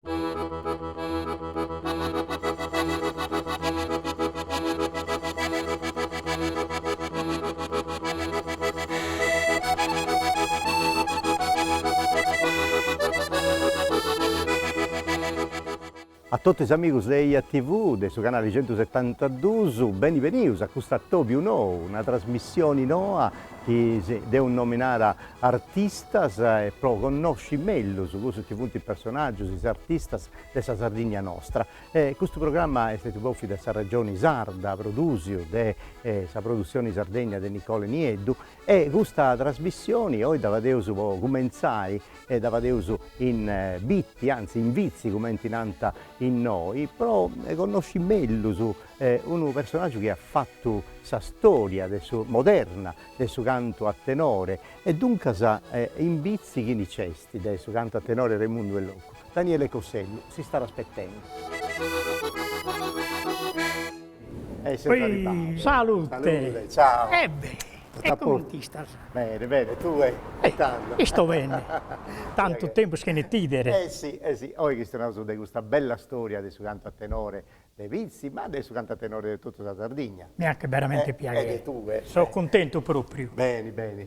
A totu is amigus de Eja TV, de su canali centusetantadus, beni benius a custu atobiu nou, una trasmissioni noa chi dd'eus nominada Artistas e pro connosci mellus cussus chi funt is personaggius, is artistas de sa Sardigna nostra. E custu programma est stetiu bòfiu de sa Regioni Sarda, prodùsiu de sa Produtzioni Sardegna de Nicole Nieddu e custa trasmissioni oi dda fadeus po cumentzai e dda fadeus in Bitti, anzi in Vitzi cumenti nant innoi, pro connosci mellus unu personaggiu chi at fatu sa storia de su moderna de su cantu a tenore e duncas in Bitzi chini nc'est de su cantu a tenore Remundu 'e Locu? Daniele Cossellu si stat aspetendi. E seus arribaus. Salute. Salute, ciao. E beh, e comente istas? Bene, bene, tue? E tando? Isto bene, tantu tempus chene t'idere. Eh si, eh si, oi chistionaus de custa bella storia de su cantu a tenore de Vitzi, ma de su cantu a tenore de totu sa Sardigna. Mi faghet veramente piaghere. E de tue. So cuntentu propriu. Beni, beni.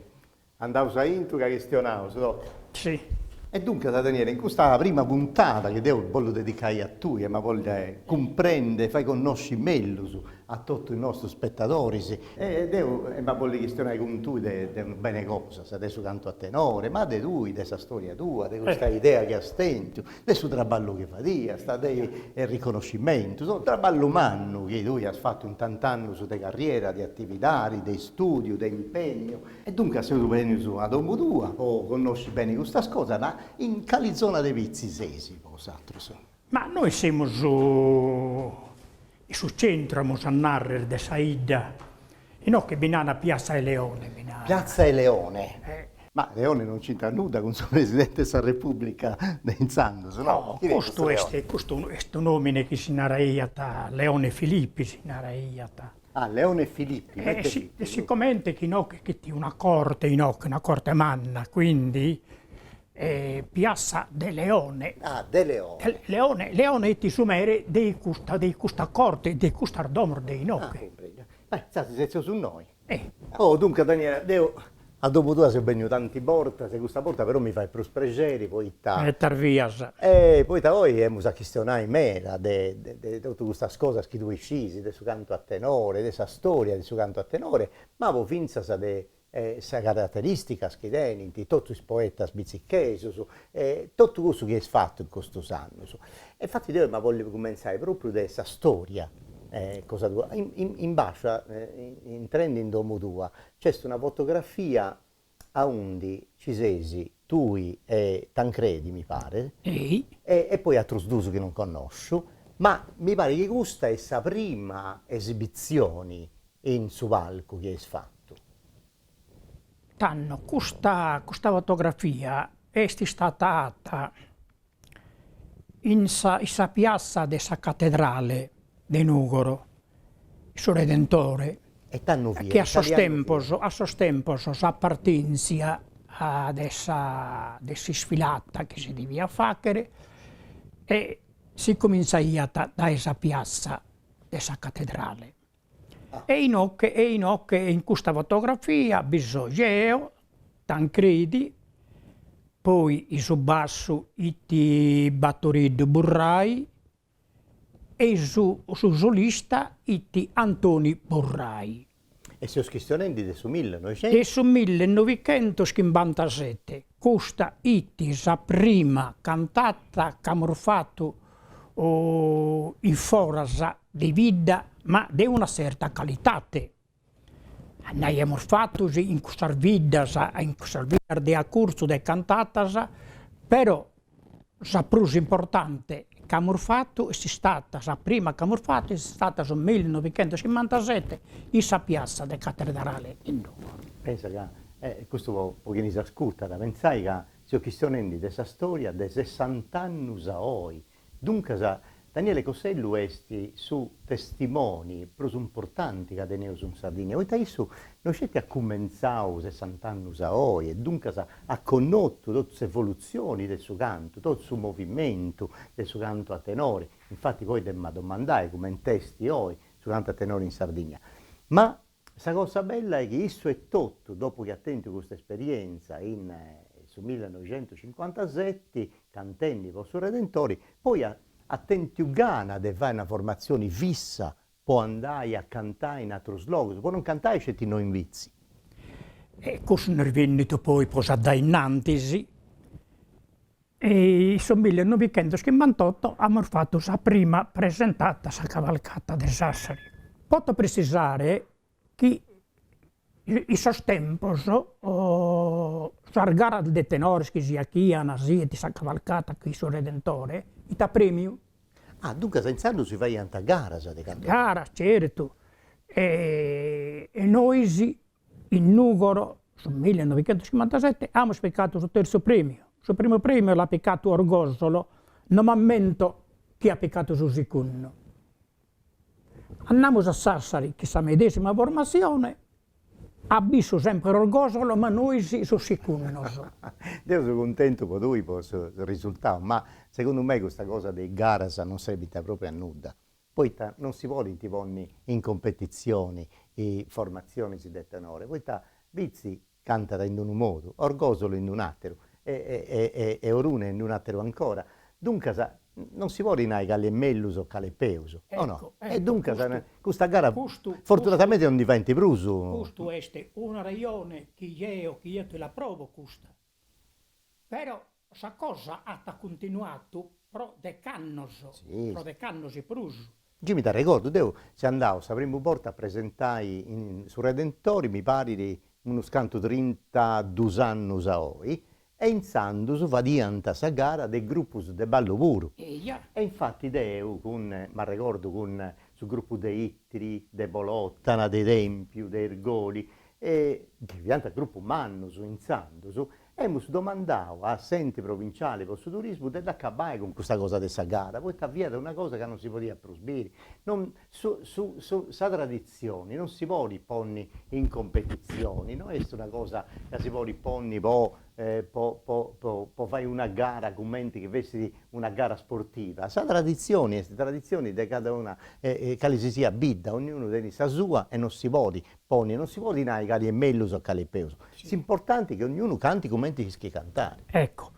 Andaus aintru ca chistionaus, toca. Si. E duncas, Daniele, in custa prima puntada chi deu bollu dedicai a tui e emu a bolli cumprendi e fai connosci mellus a totu is nostrus spetadoris, e deu emu a bolli chistionai cun tui de de unu beni 'e cosas, de su cantu a tenore, ma de tui, de sa storia tua, de custa idea chi as tentu, de su traballu chi fadiast, de is riconoscimentus, unu traballu mannu chi tui as fatu in tant'annus de carriera, de atividadi, de istudiu, de impegnu. E duncas seus benius a domu tua po connosci beni custas cosas, ma in cali zona de Vitzi seis bosatrus? Ma nois semus in su centru, amus a narrer, de sa 'idda, inoghe bi nana Piazza 'e Leone, bi nana. Piazza 'e Leone. Ma Leone non c'intrat nudda cun su Presidente de sa Repubblica de intzandus, no? No, custu est custu est un'omine chi si naraiat Leone Filippi, si naraiat. Ah, Leone Filippi, ma ite fit? E sicomente chi inoghe ch'it una corte inoghe, una corte manna, quindi Piazza de Leone. Ah, de Leone. Leone, Leone 'it su mere de custa de custa corte, de custas domos de inoghe. Ah, cumprendiu. Beh, insaras si setzeus innoi. Eh. Oh, duncas Daniele, deu a domu tua seu benniu tanti bortas e custa borta però mi fait prus prexeri poita. Medas bias. Eh, poita oi emus a chistionai meda de de totu custas cosas chi tui sciis, de su cantu a tenore, de sa storia de su cantu a tenore, ma po fintzas de sas carateristicas chi tenint totu is poetas bitzichesus e totu cussu chi eis fatu in custus annus. E infati deu emu a bolli cumentzai propriu de sa storia cosa tua. In basciu, intrendi in domu tua, nc'est una fotografia aundi ci ses tui e Tancredi, mi parit, e poi atrus dus chi non connosciu, ma mi parit chi custa est sa prima esibitzioni in su palcu chi eis fatu. Tando, custa custa fotografia est istada 'ata in sa in sa piazza de sa Catedrale de Nugoro, su Redentore, E tando fiat, chi a sos tempos a sos tempos sa partenzia de sa de s'isfilata chi si deviat faghere e si cominzaiat dae sa piazza de sa Catedrale. E inoche e inoche in custa fotografia bi so jeo, Tancredi, poi in su bassu 'it Batoreddu Burrai e su su solista 'it Antoni Burrai. E seus chistionendi de su millenoixentus. De su millenoighentoschimbantasete. Custa 'it sa prima cantata ch'amus fatu in foras de bidda, ma de una tzerta calitate. Nd'aiamus fatu in cussas biddas, in cussas biddas de acurtzu de cantatas, però sa prus importante ch'amus fatu est istada, sa prima ch'amus fatu est istada su millenoighentoschimbantasete in sa piazza de Catedrale in Nugoro. Pensa ca, custu po chini s'ascurtat, pentzai ca seus chistionendi de sa storia de sessant'annus a oi, duncas. Daniele Cossellu est su testimoni prus importanti ca teneus in Sardigna, poita issu no sceti at cumentzau sessant'annus a oi e duncas at connotu totu s'evolutzioni de su cantu, totu su movimentu de su cantu a tenore, infati poi dd'em'a domandai cument'est oi su cantu a tenore in Sardigna, ma Sa cosa bella est chi issu etotu, dopu chi at tentu custa esperienza in su millenoixentucincuantaseti, cantendi po su Redentori, poi at tentu gana de fai una formatzioni fissa po andai a cantai in atrus logus, po non cantai sceti innoi in Bitzi. E cussu nd'est bennidu poi prus a dae innantis E in su millenovichentoschimbantotto amus fatu sa prima presentata sa cavalcata de Sassari. Poto pretzisare chi in sos tempos sas garas de tenores chi si 'achian siat sa cavalcata chi su Redentore 'it a premiu. Ah, duncas intzandus si faiant garas de cantu. Garas, certu, e nois In Nùgoro, su millenovichentoschimbantosete, amus picatu su terzu prèmiu. Su primu prèmiu l'at picatu Orgòsolo, no m'ammento chie at picatu su sicunnu. Andamus a Sassari chin sa medesima formassione, at bissu semper Orgòsolo ma nois sos sicunnos. Deu seu cuntentu po tui po su risultau, ma segundu mei custa cosa de is garas non serbint propriu a nudda. Poita non si podint ponni in competitzioni is formatzionis de tenore, poita Bitzi cantat in unu modu, Orgosolo in un'ateru e e Orune in un'ateru ancora, duncas non si podit nai cali est mellus o cali est peus, o no? E duncas custa gara fortunadamenti non ndi faint prus. Custu est una rejone chi jeo chi jeo ti l'aprovo custa, però Sa cosa at cuntinuatu pro dech'annos, pro dech'annos e prus. Gei mi dd'arregordu, deu seu andau sa primu borta a presentai in su Redentori, mi parit unus cantu trintadus annus a oi, e intzandus fadiant sa gara de grupus de ballu puru. Eja. E infati deu cun, m'arregordu cun su grupu de Itiri, de Bolotana, de Tèmpiu, de Irgoli, e chi fiant grupus mannus intzandus, Emus domandau a s'enti provinciali po su turismu de dd'acabai cun custa cosa de sa gara, poita fiat una cosa ca non si podiat prus biri. Non, su su su sa traditzioni non si podit ponni in competitzioni, no est una cosa ca si podit ponni po po po po po fai una gara cumenti chi fessit una gara sportiva. Sa traditzioni est traditzioni de cada una, cali si siat bidda, ognunu tenit sa sua e non si podit ponni, non si podit nai cali est mellus o cali est peus. S'importanti chi ognunu canti cumenti ischit cantare. Ecco,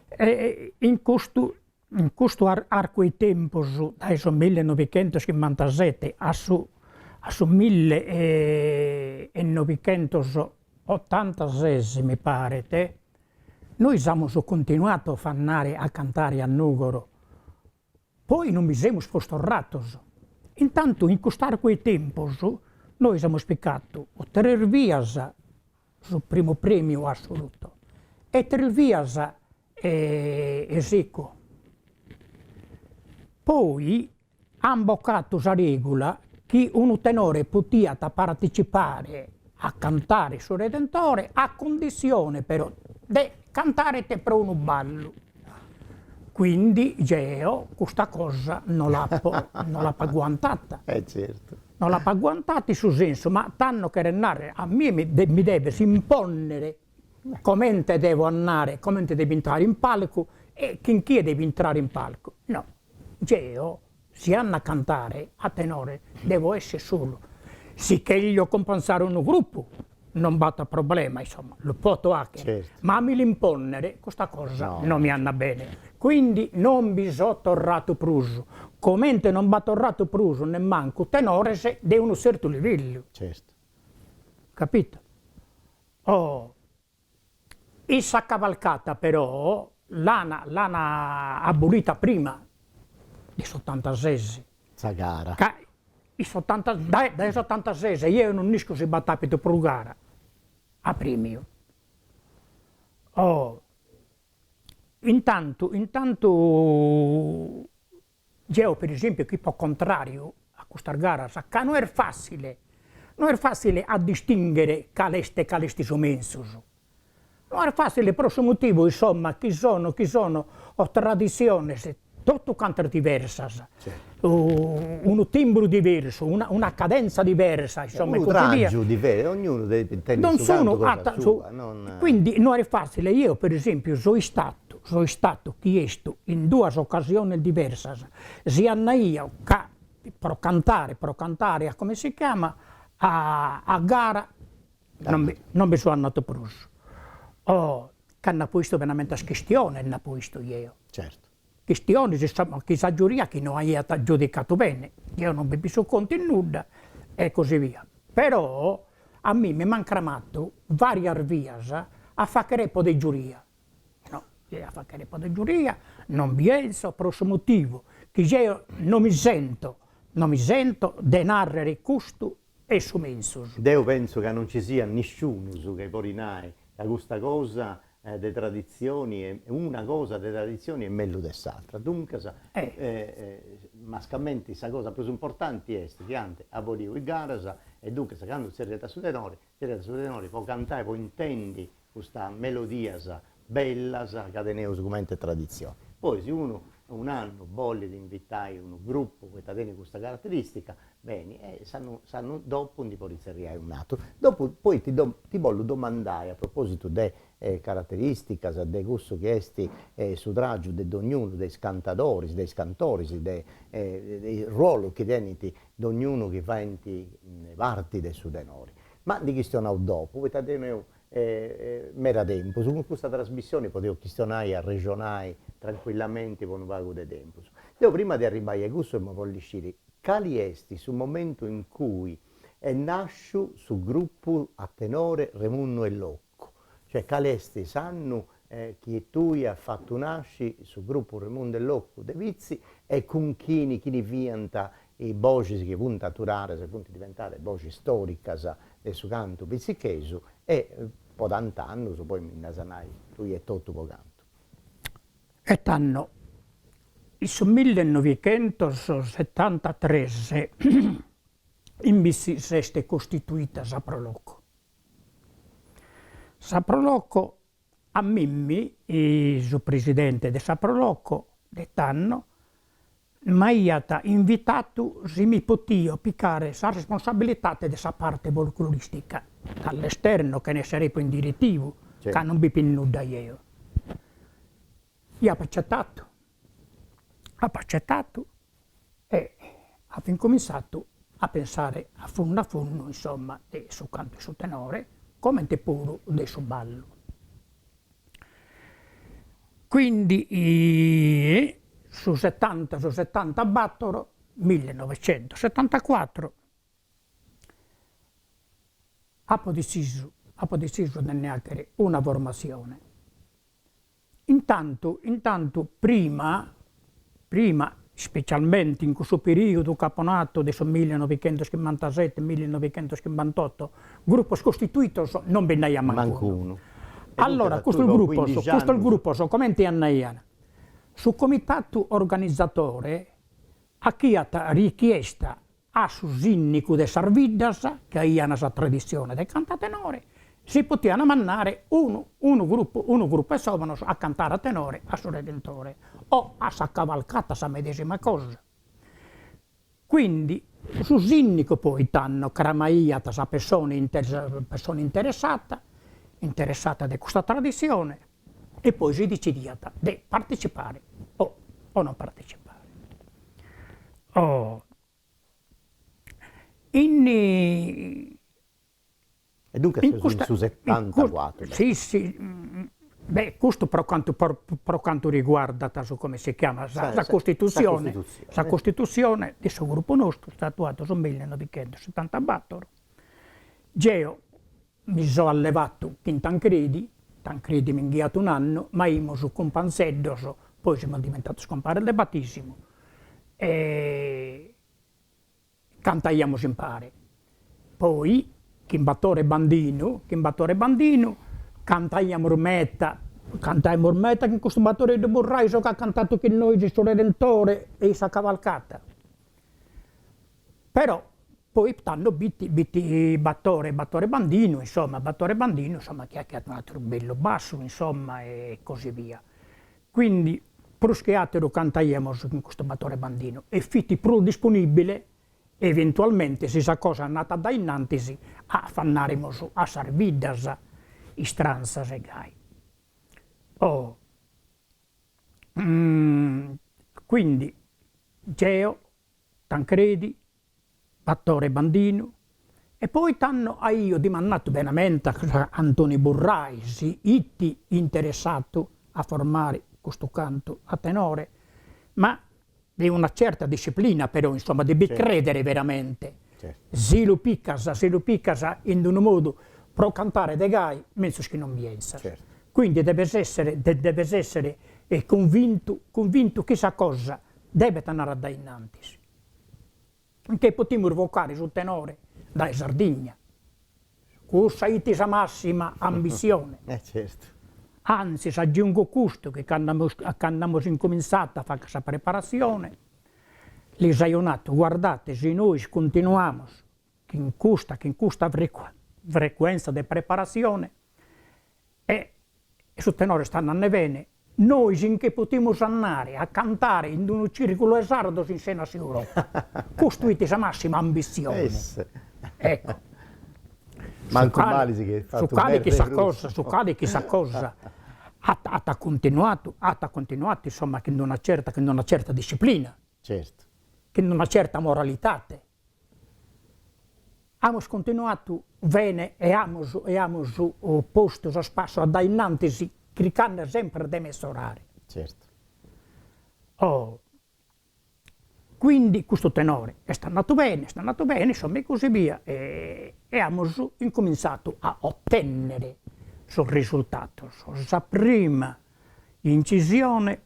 e in custu in custu arcu 'e tempus, dae su millenovichentoschimbantasete a su a su millenovichentosottantases, mi paret, nois amus continuatu a andare a cantare a Nugoro Poi non bi semus prus torratos. Intantu in cust'arcu 'e tempus nois amus picatu tres bias su primu premiu assoluto e tres bias ex aequo. Poi an bocatu sa regula chi unu tenore potiat partecipare a cantare su Redentore a condissione però de cantare pro unu ballu. Quindi jeo custa cosa no l'apo no l'apo agguantata. E certu. No l'apo agguantata in su sensu, ma tando cheret narrer, a mie mi mi deves imponnere comente devo andare, comente devo intrare in palcu e chin chie devo intrare in palcu. No, jeo si ando a cantare a tenore devo esser solu, si cheglio acumpanzare unu gruppu non b'at problema, insomma, lu poto 'achere, ma a mi l'imponnere custa cosa no mi andat bene, quindi non bi so torratu prus, comente non b'at torratu prus nemmancu tenores de unu tzertu livellu. Certu. Capito? Oh In sa cavalcata però l'ana l'ana abolita prima de s'ottantases. Sa gara. Ca in s'ottanta dae dae s'ottantases jeo non isco si b'at apidu prus gara a premiu. Oh intantu intantu Jeo per esempiu ch'ipo contrariu a custas garas ca no est fatzile, no est fatzile a distinghere cale est cale est su menzus, no est fatzile pro su motivu insomma chi sono chi sono traditziones. totu cantas diversas, unu timbru diversu, una una cadenza diversa, insomma, e così via. Unu tràgiu diversu, ognunu depit tenni su cantu cosa sua, non. Quindi no est fatzile, eo per esempiu so istatu, so istatu chiestu in duas ocasiones diversas si andaio ca pro cantare, pro cantare a come si chiama, a a gara non bi non bi so andatu prus, oh ca nd'apo 'istu finamentas chistiones nd'apo 'istu jeo. Certu. Chistiones insomma chi sa giuria chi no aiat giudicatu bene, jeo non bi pisso contu in nudda e così via. Però a mimmi m'an cramatu varias vias a faghere epo de giuria. No, jeo a faghere epo de giuria non bi 'enzo pro su motivu chi jeo non mi sento, non mi sento de narrere custu est su menzus. Deu pentzu ca non ci siat nisciunus chi podit nai ca custa cosa de traditzioni est una cosa de traditzioni est mellus de s'atra, duncas mascamenti sa cosa prus importanti est chi ant aboliu is garas e duncas candu tzerriant su tenori, tzerriant su tenori po cantai, po intendi custas melodias bellas ca teneus cumenti traditzioni. Poi si unu un'annu bollit invitai unu gruppu poita tenit custa carateristica, beni, e s'annu s'annu dopu ndi podit tzerriai un'aturu. Dopu poi ti ti bollu domandai a propositu de carateristicas de cussu chi est su tràgiu de dognunu de is cantadoris, de is cantoris, de de ruolu chi tenint dognunu chi faint parti de su tenori. Ma ndi chistionaus dopu, poita teneus Meda tempus, cun custa trasmissioni podeus chistionai e arrexonai trancuillamenti po unu pagu de tempus. Deu prima de arribbai a cussu emu a bolli sciri cali est su momentu in cui est nasciu su gruppu a tenore Remunnu 'e Locu, cioè cali est s'annu chi tui as fatu nasci su gruppu Remunnu 'e Locu de Vitzi e cun chini, chini fiant is boxis chi funt aturadas e funt diventadas boxis storicas de su cantu bitzichesu e po tant'annus, poi mi nd'as a nai tui etotu po cantu. E tando, in su millenoighentos setantatres in Bitzi s'est costituita sa Pro Loco. Sa Pro Loco A mimmi, su presidente de sa Pro Loco de tando, m'aiat invitatu si mi potio picare sa responsabilitate de sa parte folcloristica, dall'esterno, chene essere epo in diretivu, ca non bi fit nudda jeo. Io apo accettatu, apo accettatu e apo incumintzatu a pensare a fundu a fundu, insomma, de su cantu 'e su tenore, comente puru de su ballu. Quindi su setanta, su setantabattor, millenovecentosettantaquattro, apo detzisu, apo detzisu de nde 'achere una formatzione Intantu, intantu prima, prima, specialmente in cussu periodu ch'apo natu de su millenovichentoschimbantosete, millenovichentoschimbantotto, grupos costituitos non bi nd'aiat mancunu. Allora custos grupos, custos grupos comente andaian? Su comitatu organizatore 'achiat richiesta a su sìndicu de sas biddas chi aian sa tradissione de cantu a tenore, si potian mandare unu unu gruppu unu gruppu 'e zovanos a cantare a tenore a su Redentore o a sa cavalcata sa medesima cosa. Quindi su sìndicu poi tando cramaiat sa pessone pessone interessata interessata de custa tradissione e poi si decidiat de partecipare o o non partecipare. Oh in E duncas seus in su setantacuatru. Si si, beh custu pro cantu pro cantu riguardat su come si chiama sa sa costituzione sa costituzione de su gruppu nostru statuatu su millenovichentossetantabattor, jeo Mi so allevatu chin Tancredi, Tancredi mi 'inghiat un'annu, ma 'imus cumpanzeddos, poi semus diventados compares de batisimu, e cantaiamus impare. Poi chin Batore Bandinu, chin Batore Bandinu cantaiamus meta, cantaiamus meta chin custu Batoreddu Burraisu chi at cantatu chin nois in su Redentore e in sa cavalcata. Però poi tando b'it b'it Batore Batore Bandinu, insomma, Batore Bandinu, insomma, chi 'achiat un'ateru bellu bassu, insomma, e così via. Quindi. Prus che àteru cantaìamus cun custu Batore Bandinu e fit prus disponìbile, eventualmente, si sa cosa andat a dae innantis, a fannàremus a sas biddas istranzas e gai. Oh. Quindi jeo, Tancredi, Batore Bandinu, e poi tando aio dimandatu benamentas a Antoni Burrai si 'it interessatu a formare custu cantu a tenore, ma de una certa disciplina però, insomma, de bi credere veramente, si lu picas, si lu picas in d'unu modu pro cantare de gai, menzus chi non bi 'enzas. Quindi debes essere, debes essere cunvintu, cunvintu chi sa cosa devet andare a dae innantis. Nche potimus bocare su tenore dae Sardigna. Cussa 'it sa massima ambissione. Antzis agiungo custu, chi cando amus cando amus incumintzatu a fagher sa preparatzione, lis aio natu, guardate, si nois continuamus chin custa chin custa frecuenza de preparatzione, E su tenore est andende bene, nois nche potimus andare a cantare in unu circulu 'e sardos in sena s'Europa. Custu 'it sa massima ambissione. Ecco. Mancu mali si ch'est fatu Su cale chi sa cosa, su cale chi sa cosa at at continuatu, at continuatu insomma chin d'una certa chin d'una certa disciplina. Certu. Chin d'una certa moralitate. Amus continuatu bene e amus e amus postu sos passos a dae innantis chircande semper de mezorare. Certu. Oh. Quindi custu tenore est andatu bene, est andatu bene, insomma e così via, e e amus incumintzatu a otennere sos risultatos. Sa prima incisione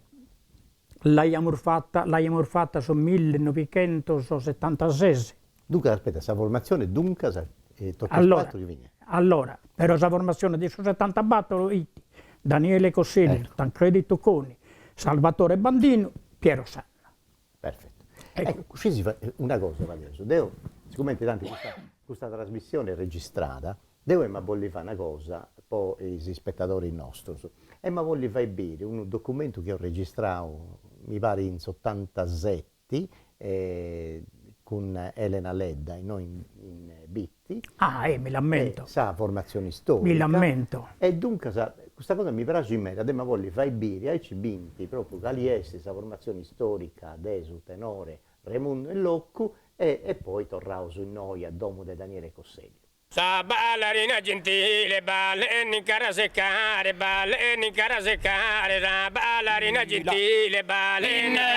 L'aiamus fata, l'aiamus fata su millenoighentosetantases. Duncas aspetta, sa formatzione duncas est totu is cuatru chi fint. Allora, però sa formatzione de su setantabattor 'it Daniele Cossellu, Tancredi Tucconi, Salvatore Bandinu, Piero Sanna. Perfettu. Ecco, scisi una cosa fadeus, deu, sigumenti tanti custa custa trasmissione est registrada, deu emu a bolli fai una cosa po is ispetadoris nostrus, emu a bolli fai biri unu documentu chi eus registrau, mi parit in s'otantaseti, cun Elena Ledda innoi in Bitti. Ah, eh, mi l'ammento. Sa formatzioni storica. Mi l'ammento. E duncas custa cosa mi praxit meda, dd'emu a bolli fai biri, aici bint propriu cali est sa formatzioni storica de su tenore Remundu 'e Locu e e poi torraus innoi a domu de Daniele Cossellu. Sa ballarina gentile ballende in carrasecare ballende in carrasecare sa ballarina gentile ballende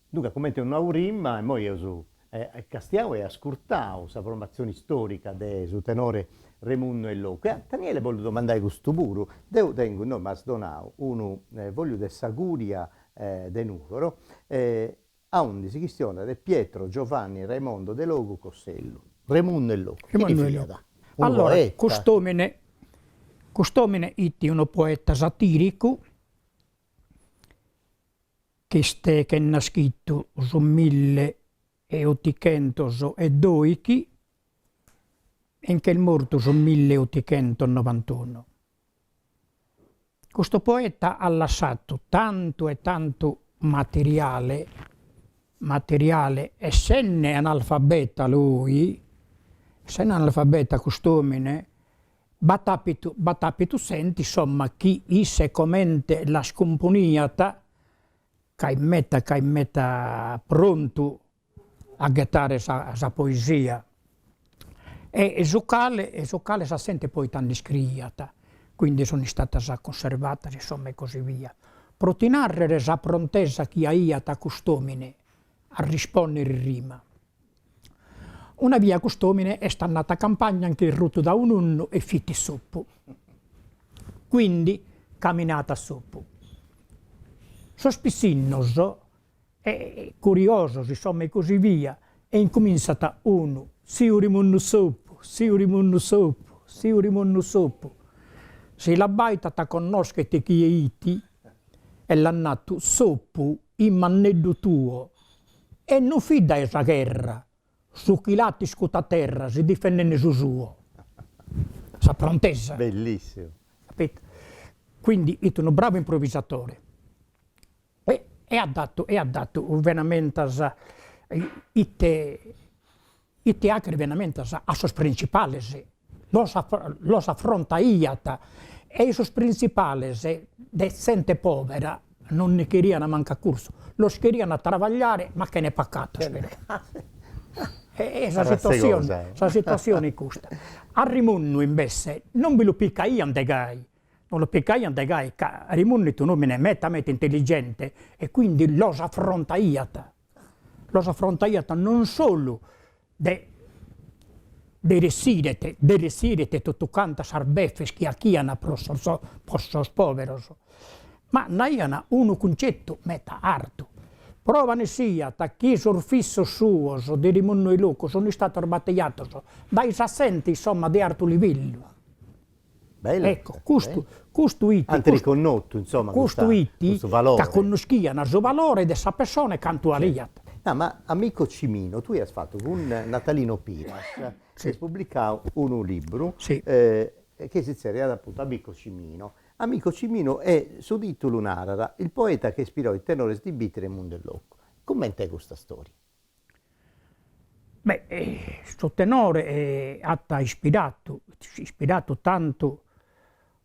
Duncas, cumenti eus nau prima, immoi eus castiau e ascurtau sa formatzioni storica de su tenore Remunnu 'e Locu. E a Taniele bollu domandai custu puru, deu tengu innoi m'as donau unu fogliu de sa Curia de Nugoro aundi si chistionat de Pietro Giovanni Raimondo Delogu Cossellu, Remunnu 'e Locu, chini fiat? Unu Allora, poeta? cust'omine, cust'omine 'it unu poeta satiricu ch'est ch'est naschitu su mille e otichentos e doichi e nch'est mortu su mille e otichentos novantunu. Custu poeta at lassatu tantu e tantu materiale, materiale, essende analfabeta lui, essende analfabeta cust'omine, b'at apitu b'at apitu zente insomma chi isse comente las cumponiat, ca 'it meta ca 'it meta prontu a ghetare sa sa poesia e su cale e su cale sa zente poi tando iscriiat, quindi sun istatas cunservatas insomma e così via. Pro ti narrer sa prontesa chi aiat cust'omine a risponnere in rima. Una bia cust'omine est andatu a campagna nch'est rutu da un'unnu e fit zoppu. Quindi caminat zoppu. Sos pitzinnos e curiosos insomma e così via e incuminzat unu, tziu Rimunnu zoppu, tziu Rimunnu zoppu, tziu Rimunnu zoppu. Si l'abbaitat connoschet chie 'it e l'at natu, zoppu 'it manneddu tuo e non fit dae sa gherra, su chi l'at iscutu a terra si difendende su suo. Sa prontesa. Bellissimu. Capito? Quindi 'it unu bravu improvvisatore. E e at datu e at datu finamentas ite ite 'achere finamentas a sos printzipales, los los afrontaiat e sos printzipales de zente povera non nde cherian mancu accurzu, los cherian trabagliare ma chene pacatos però. E sa situassione sa situassione est custa. A Rimunnu imbesse non bi lu picaian de gai Non lu picaiant de gai ca Rimunnu 'it un'omine meta meta intelligente e quindi los afrontaiat, los afrontaiat non solu de de ressiret, de ressiret totu cantas sas beffes chi 'achian pro sos pro sos poveros, ma nd'aian unu cuncettu meta artu. Prova ne siat chi sos fizos suos de Rimunnu 'e Locu sun istatos battijatos dae sa zente insomma de artu livellu. Bella Ecco, custu, custu 'it. Ant riconnotu, insomma, custu 'it custu valore. Ca connoschian su valore de sa pessone cantu 'aliat. No, ma Amico Cimino, tui as fatu cun Natalino Piras, eis publicau unu libru chi si zerriat apuntu Amico Cimino. Amico Cimino e su titulu narat Il poeta che ispirò i tenores di Bitti Remundu 'e Locu. Coment'est custa storia? Beh, su tenore at ispiratu, ispiratu tantu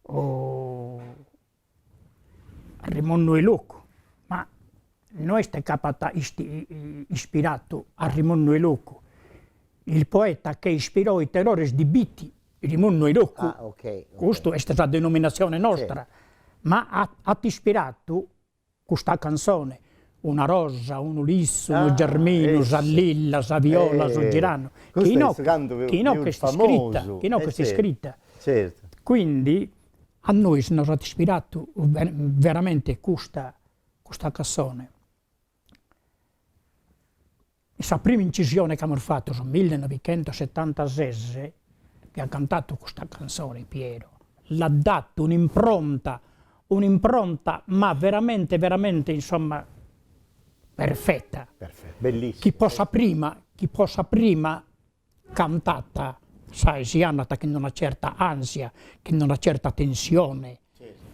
a Remundu 'e Locu, ma no est ch'apat ispiratu a Remundu 'e Locu. Il poeta che ispirò i tenores di Bitti, Remunnu 'e Locu, Ah, ok, ok. custu est sa denominatzione nostra, ma at ispiratu custa cantzone, una rosa, unu lissu, unu giarminu, sa lilla, sa viola, su giranu, chi inoghe chi inoghe est iscrita, chi inoghe est iscrita. Quindi a nois nos at ispiratu veramente custa custa cantzone. In sa prima incisione chi amus fatu, su millenoighentosetantases, chi at cantatu custa cantzone Piero, l'at datu un'impronta, un'impronta ma veramente veramente insomma perfetta, Bellissima. chi po sa prima, chi po sa prima cantata, sai, si andat chin una certa ansia, chin una certa tensione,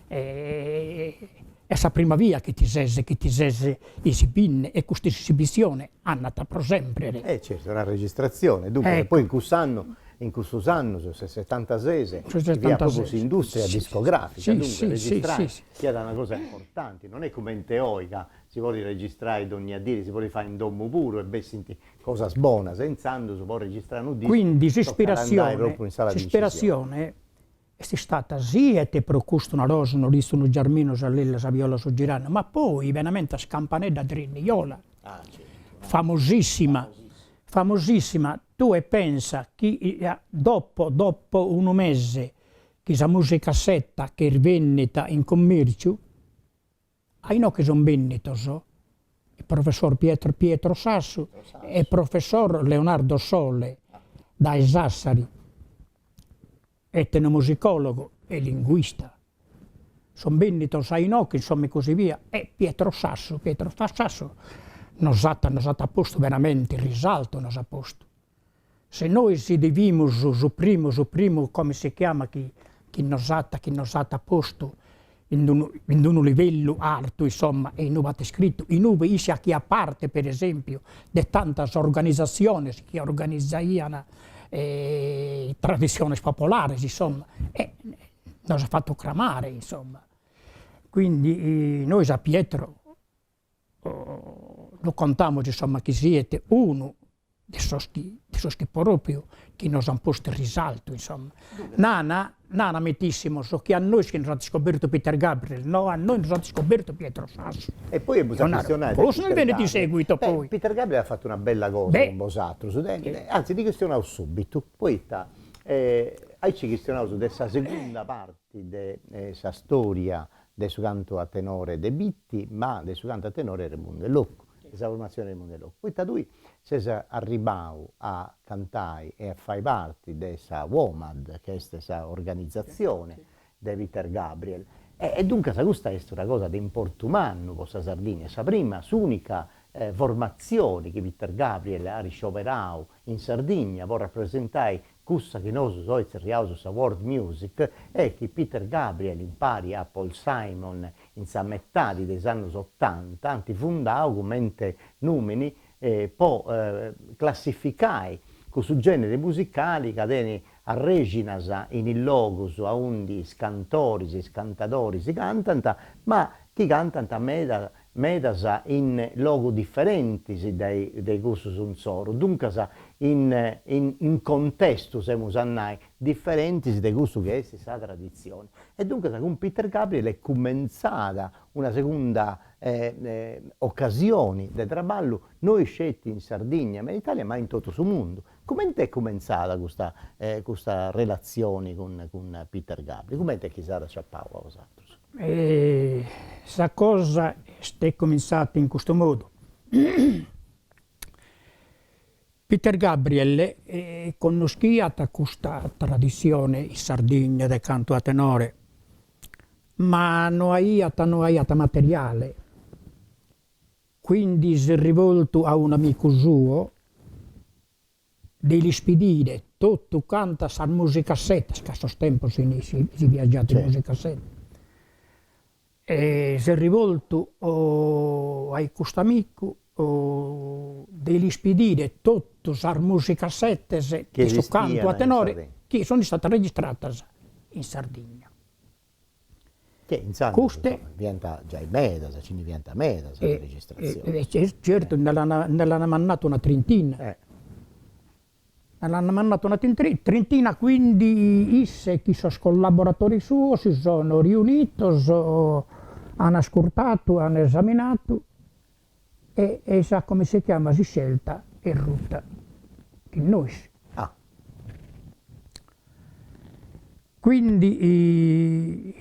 est sa prima bia chi ti ses chi ti ses esibinde e custa esibizione andat pro sempre. E certu, una registratzione, duncas poi in cuss'annu, in cussus annus, su setantases, ci fiat propriu s'industria discografica, duncas registrai fiat una cosa importanti, non est cumenti oi ca si podit registrai dogna dì, si podit fai in domu puru e bessint cosas bonas e intzandus po registrai unu discu Quindi tocat a andai propriu in sala de incisioni. S'ispiratzione est istata siet pro custu una rosa, unu lissu, unu giarminu, sa lilla, sa viola, su giranu, ma poi finamentas Campanedda Drinniola, famosissima, famosissima, tue pensa chi dopo dopo unu mese chi sa musicassetta ch'est bennida in commerciu, A inoghe sunt bènnidos il professor Pietro Pietro Sassu e professor Leonardo Sole dae Sassari, etnomusicòlogu e linguista. Sunt bènnidos a inoghe, insomma e così via, e Pietro Sassu, Pietro Sassu nos at nos at postu veramente in risaltu nos at postu. Se nois devimus su primu su primu come si chiama chi chi nos at chi nos at postu in unu in unu livellu artu insomma e inube at iscritu, inube isse 'achiat parte per esempiu de tantas organizassiones chi organizaian tradissiones popolares insomma e nos at fatu cramare insomma. Quindi nois a Pietro lu contamus insomma chi siet unu de sos chi de sos chi propriu chi nos an postu in risaltu insomma. Nana nana metissimos chi a nois chi nos at iscobertu Peter Gabriel, no a nois nos at iscobertu Pietro Sassu. E poi emus a chistionai de Peter Gabriel. in seguito poi. Peter Gabriel at fatu una bella cosa cun bosatrus, anzi ndi chistionaus subitu, poita aici chistionaus de sa segunda parti de sa storia de su cantu a tenore de Bitti, ma de su cantu a tenore Remundu 'e Locu, de sa formatzione Remundu 'e Locu, poita tui ses arribau a cantai e a fai parti de sa WOMAD, chi est sa organizatzione de Peter Gabriel, e duncas custa est una cosa de importu mannu po sa Sardigna, sa prima, s'unica formatzioni chi Peter Gabriel at scioberau in Sardigna po rapresentai Cussa chi nosus oi tzerriaus sa world music e chi Peter Gabriel impari a Paul Simon in sa metadi de is annus otanta ant fundau cumenti nùmini po classificai cussu gèneri musicali ca tenit arrèxinas in is logus aundi is cantoris e is cantadoris cantant ma chi cantant meda medas in logus diferentis dae cussus insoru, duncas in in contestus, emus a nai, diferentis de cussu chi est sa traditzioni. E duncas cun Peter Gabriel est cumentzada una segunda ocasioni de traballu, no isceti in Sardigna ma in Italia ma in totu su mundu. Cumenti est cumentzada custa custa relatzioni cun cun Peter Gabriel? Cumenti est chi s'at aciapau a bosatrus? Sa cosa est cumintzada in custu modu, Peter Gabriel connoschiat custa tradissione in Sardigna de cantu a tenore, ma no aiat no aiat materiale Quindi s'est rivoltu a un'amicu suo de lis pedire totu cantas sas musicassetas, ca a sos tempos si si viaggiat in musicasseta, e s'est rivoltu a custu amicu de lis pedire totu sas musicassetes de su cantu a tenore chi sunt istadas registradas in Sardigna. Che intzandus fiant giai medas, ci ndi fiant medas de registratzionis. Certu, nde l'ant mandadu una trintina. L'hanno mandato una trentina, quindi isse chin sos collaboratori suos si sono riunitos, an ascurtatu, an esaminatu e e sa come si chiama s'iscelta est ruta chin nois. Ah. Quindi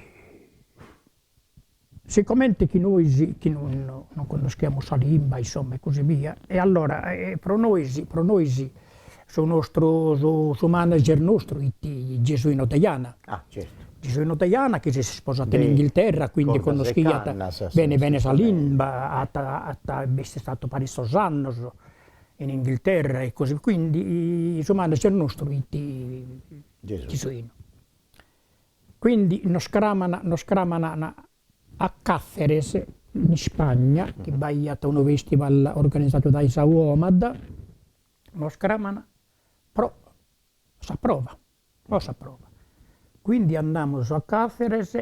Sicomente chi nois chi non non connoschiamus sa limba insomma e così via, e allora pro nois pro nois su nostru su su manager nostru 'it Gesuino Deiana. Ah certu. Gesuino Deiana chi s'est isposadu in Inghilterra, quindi connoschiat bene bene sa limba, at at b'est istadu paritzos annos in Inghilterra e così, quindi su manager nostru 'it Gesuino. Quindi nos craman nos craman a Càceres in Ispagna, chi b'aiat unu festival organizadu dae sa UOMAD, nos craman pro sa prova, pro sa prova. Quindi andamus a Càceres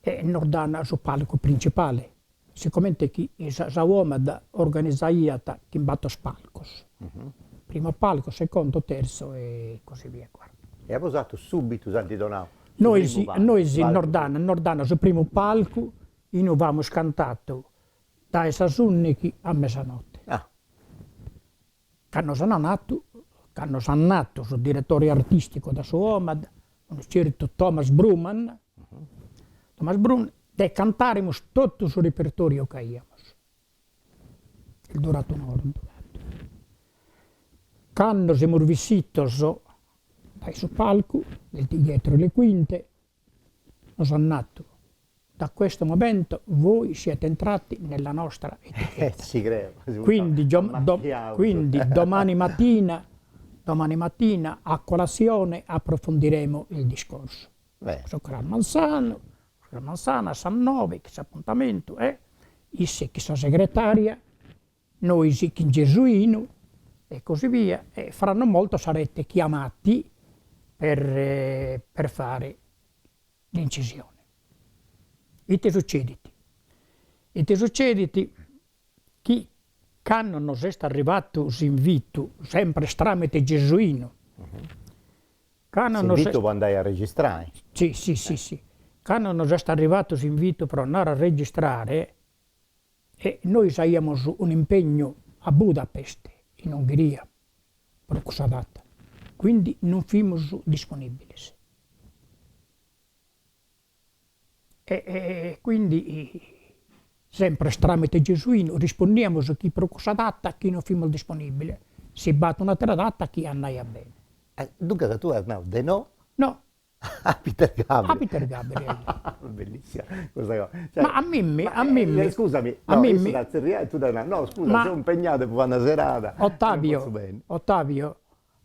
e nos dan su palcu principale, sicomente chi sa sa UOMAD organizaiat chin bator palcos, primo palco, secondo, terzo e così via. E a bosatrus subitu s'ant donau su primu palcu. Nois nos dan nos dan su primu palcu inube amus cantatu dae sas ùndighi a mesanote. Ah. Ca nos an natu, ca nos at natu su diretore artisticu de su OMAD, unu certu Thomas Bruman, Thomas Bruman, de cantaremus totu su repertoriu chi aiamus. Est duratu un'ora, est duratu. Cando semus bessitos dae su palcu, del dietro le quinte, nos at natu, da questo momento voi siete entrati nella nostra etichetta. Ci creo. Quindi quindi domani mattina, domani mattina a colazione approfondiremo il discorso. Su cras manzanu, su cras manzanu a sas noe, chin s'apuntamentu e isse chin sa segretaria Nois chin Gesuinu e così via e fra non molto sarete chiamati per per fare l'incisione. Ite succedit? Ite succedit chi cando nos est arrivatu s'invitu, sempre tramite Gesuinu, cando nos est. S'invitu po andai a registrai. Si si si si, cando nos est arrivatu s'invitu pro andare a registrare E nois aiamus un'impegnu a Budapest, in Ungheria, pro cussa data, quindi non fimus disponìbiles. E quindi, sempre tramite Gesuinu, rispondiamus chi pro cussa data chi non fimus disponìbiles, si b'at un'atera data chi andaiat bene. Duncas tue as nau de no? No, A Peter Gabriel. A Peter Gabriel. Bellissima custa cosa. Cioè, ma a mimmi, a mimmi. Scusami, a no, mimmi. Issu t'at zerriau e tu dd'as nau, no scusa, seu impegnau, depu fai una serada. Ottavio, Ottavio,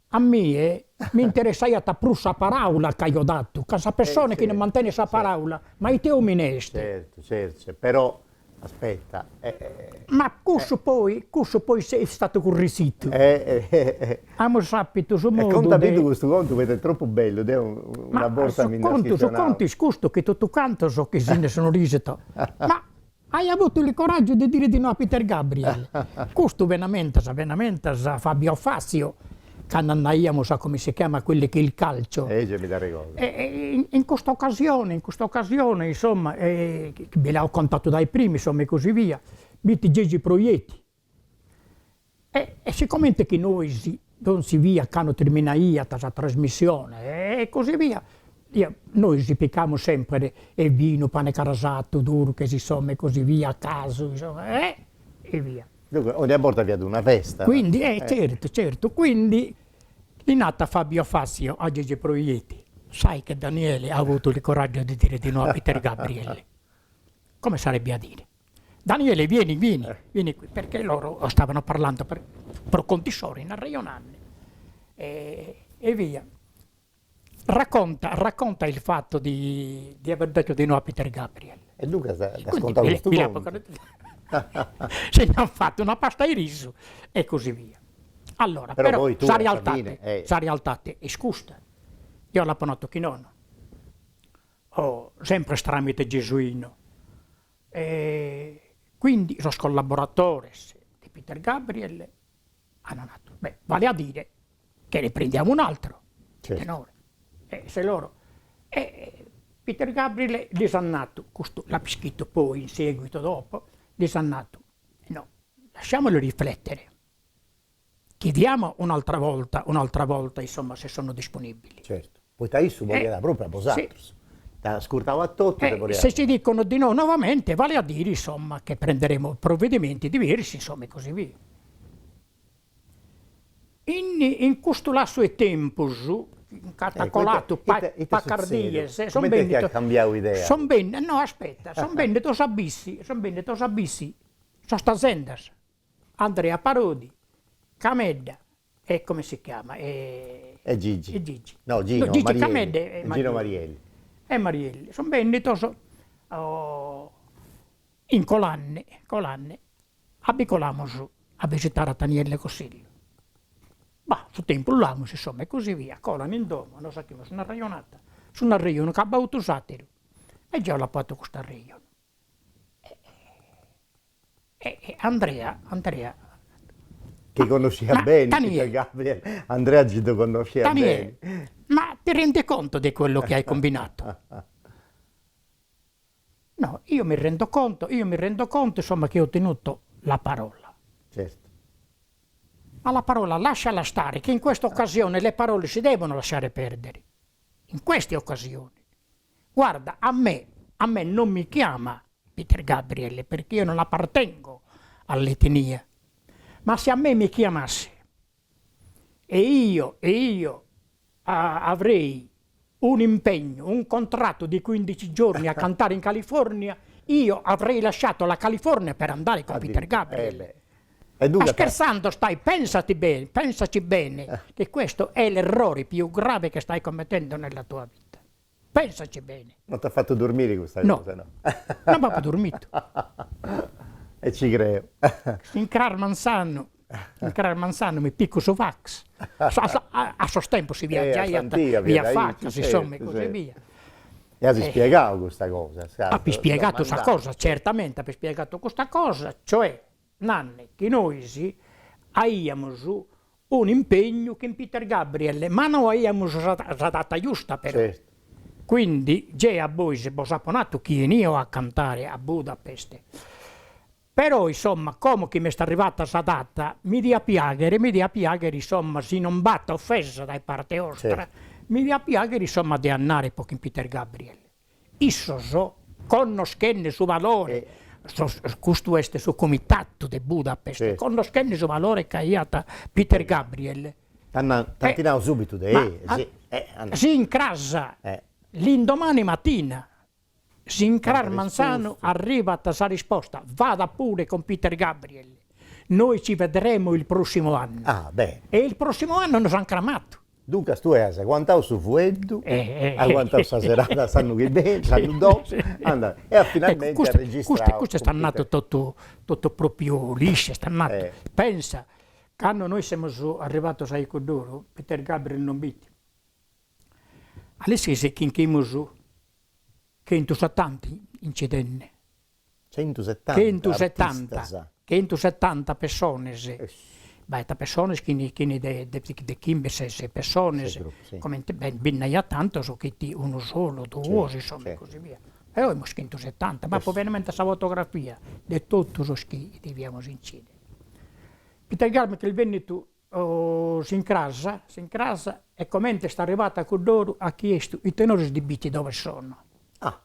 a mie mi interessaiat prus sa paraula ch'aio datu, ca sa pessone chi non mantenet sa paraula, ma ite omine est? Certu, certu, però Aspetta. Ma cussu poi, cussu poi est istatu currisitu. Amus apitu su modu de. E contamiddu custu contu poita est tropu bellu, deu una borta mi nd'apo chistionau. Su contu est custu, chi totu cantos chi si nde sono risitos. Ma hai avuto il coraggio di dire di no a Peter Gabriel. Custu finamentas, finamentas Fabio Fazio cando andaiamus a come si chiama quelli che il calcio. Eh già mi dd'arregordu. E in custa occasione, in custa occasione, insomma, bi l'aio contatu dae prima, insomma, e così via, b'it Gigi Proietti. E e sicomente chi nois donzi via cando terminaiat sa trasmissione e così via, nois picamus sempre e vinu, pane carasatu, durches, insomma, e così via, casu, insomma, e e via. Dunque, ogni borta fiat una festa. Quindi, eh certu, certu, quindi li nat Fabio Fazio a Gigi Proietti, sai che Daniele ha avuto il coraggio di dire di no a Peter Gabriel. Come sarebbe a dire? Daniele vieni, vieni, vieni qui, perché loro stavano parlando per, pro conti issoro, arrejonande e e via. Racconta, racconta il fatto di di aver detto di no a Peter Gabriel. E duncas dd'as contau custu contu. Si nd'ant fatu una pasta 'e risu e così via. Allora, però sa realtate, sa realtate est custa, deo l'apo natu chi nono, o sempre tramite Gesuino, e quindi sos collaboratores de Peter Gabriel an natu, beh, vale a dire. Che ne prendiamo un altro, tenore. E se loro e Peter Gabriel lis at natu, custu l'apo iscritu poi in seguito dopo, lis at natu, no, lasciamoli riflettere, chiediamo un'altra volta, un'altra volta, insomma, se sono disponibili. Certo, poita issu boliat propriu a bosatrus, at ascurtau a totus e boliat. Se ci dicono di no nuovamente, vale a dire, insomma, che prenderemo provvedimenti diversi, insomma, e così via. In in custu lassu 'e tempus, nch'at colatu pagas dies, son bennidos, son bennidos, no aspetta, son bennidos a Bissi, son bennidos a Bissi sos Tazendas, Andrea Parodi, Camedda e come si chiama e E Gigi. E Gigi. No Gino Gigi Marielli. Camedda e Gino Marielli. E Marielli, son bennidos in Colanne, Colanne A bi colamus a visitare a Tanielle Cossiglio. Bah, su tempus l'amus, insomma, e così via, colan in domo, nos 'achimus un'arrejonata, su un'arrejonu ch'at bautu s'ateru, e jeo l'apo 'atu custu arrejonu. E Andrea, Andrea. Chi connosciat beni Peter Gabriel, Andrea gi ddu connosciat beni. Taniè, ma ti rendi conto di quello che hai combinato? No, io mi rendo conto, io mi rendo conto, insomma, che ho tenuto la parola. Certo. Ma la parola lasciala stare, che in questa occasione le parole si devono lasciare perdere. In queste occasioni. Guarda, a me, a me non mi chiama Peter Gabriel, perché io non appartengo all'etnia, ma se a me mi chiamasse e io, e io avrei un impegno, un contratto di 15 giorni a cantare in California, io avrei lasciato la California per andare con Peter Gabriel. Ma scherzando stai, pensati bene, pensaci bene, che questo è l'errore più grave che stai commettendo nella tua vita. Pensaci bene. Non t'at fatu dormiri custa cosa, no? No b'apo dormidu. E ci creo. S'incras manzanu, s'incras manzanu mi pico su fax, a sos tempos si viaggiaiat via fax, insomma, e così via. E as ispiegau custa cosa? Apo ispiegadu sa cosa, certamente apo ispiegadu custa cosa, cioè nande chi nois aiamus un'impegnu chin Peter Gabriel, ma no aiamus sa data giusta però. Quindi gei a bois bos apo natu chi 'enio a cantare a Budapest. Però insomma como chi m'est arrivata sa data mi diat piaghere, mi diat piaghere insomma si non b'at offesa dae parte 'ostra, mi diat piaghere insomma de andare po chin Peter Gabriel. Issos, connoschende su valore, sos, custu est su comitatu de Budapest, connoschende su valore chi aiat Peter Gabriel. T'ant nau subitu de ei, si. S'incras, l'indomani mattina, s'incras manzanu arrivat sa risposta, vada pure con Peter Gabriel, noi ci vedremo il prossimo anno. Ah, bene. E il prossimo anno nos ant cramatu. Duncas tue as aguantau su fueddu, aguantau sa serada s'annu chi benit, s'annu dopu, andat, e as finalmente arregistrau. Custu est andatu totu totu propriu lisciu, est andatu. Pensa, cando nois semus arrivados a cudd'oru, Peter Gabriel non b'it. A l'ischis chi nch'imus chentusetanta incidende. Centusetanta Chentusetanta, chentusetanta pessones, b'aiat pessones chi chi de de chimbe ses pessones, comente bi nd'aiat tantos chi fit unu solu, duos, insomma e così via. Però imus chentusetanta, b'apo veramente sa fotografia de totu sos chi deviamus incidere. Peter Gabriel est bennidu s'incras, s'incras, e comente est arrivadu a cudd'oru at chiestu i tenores di Bitti dove sono. Ah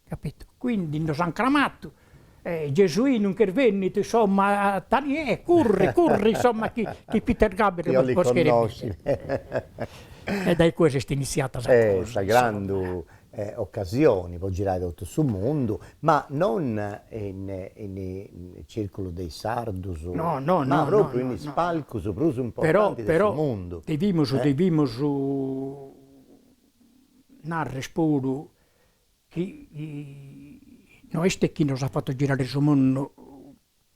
Capito? Quindi nos an cramatu, e Gesuinu nch'est bennidu, insomma, Taniè, curri, curri, insomma, chi chi Peter Gabriel bos cheret bìdere. E dae cue s'est iniziata sa cosa. Sa grandu ocasioni po girai totu su mundu, ma non in in circulu de is sardus, no no ma propriu in is palcus prus importantis de su mundu. Però devimus devimus narrer puru chi no est chi nos at fatu girare su mundu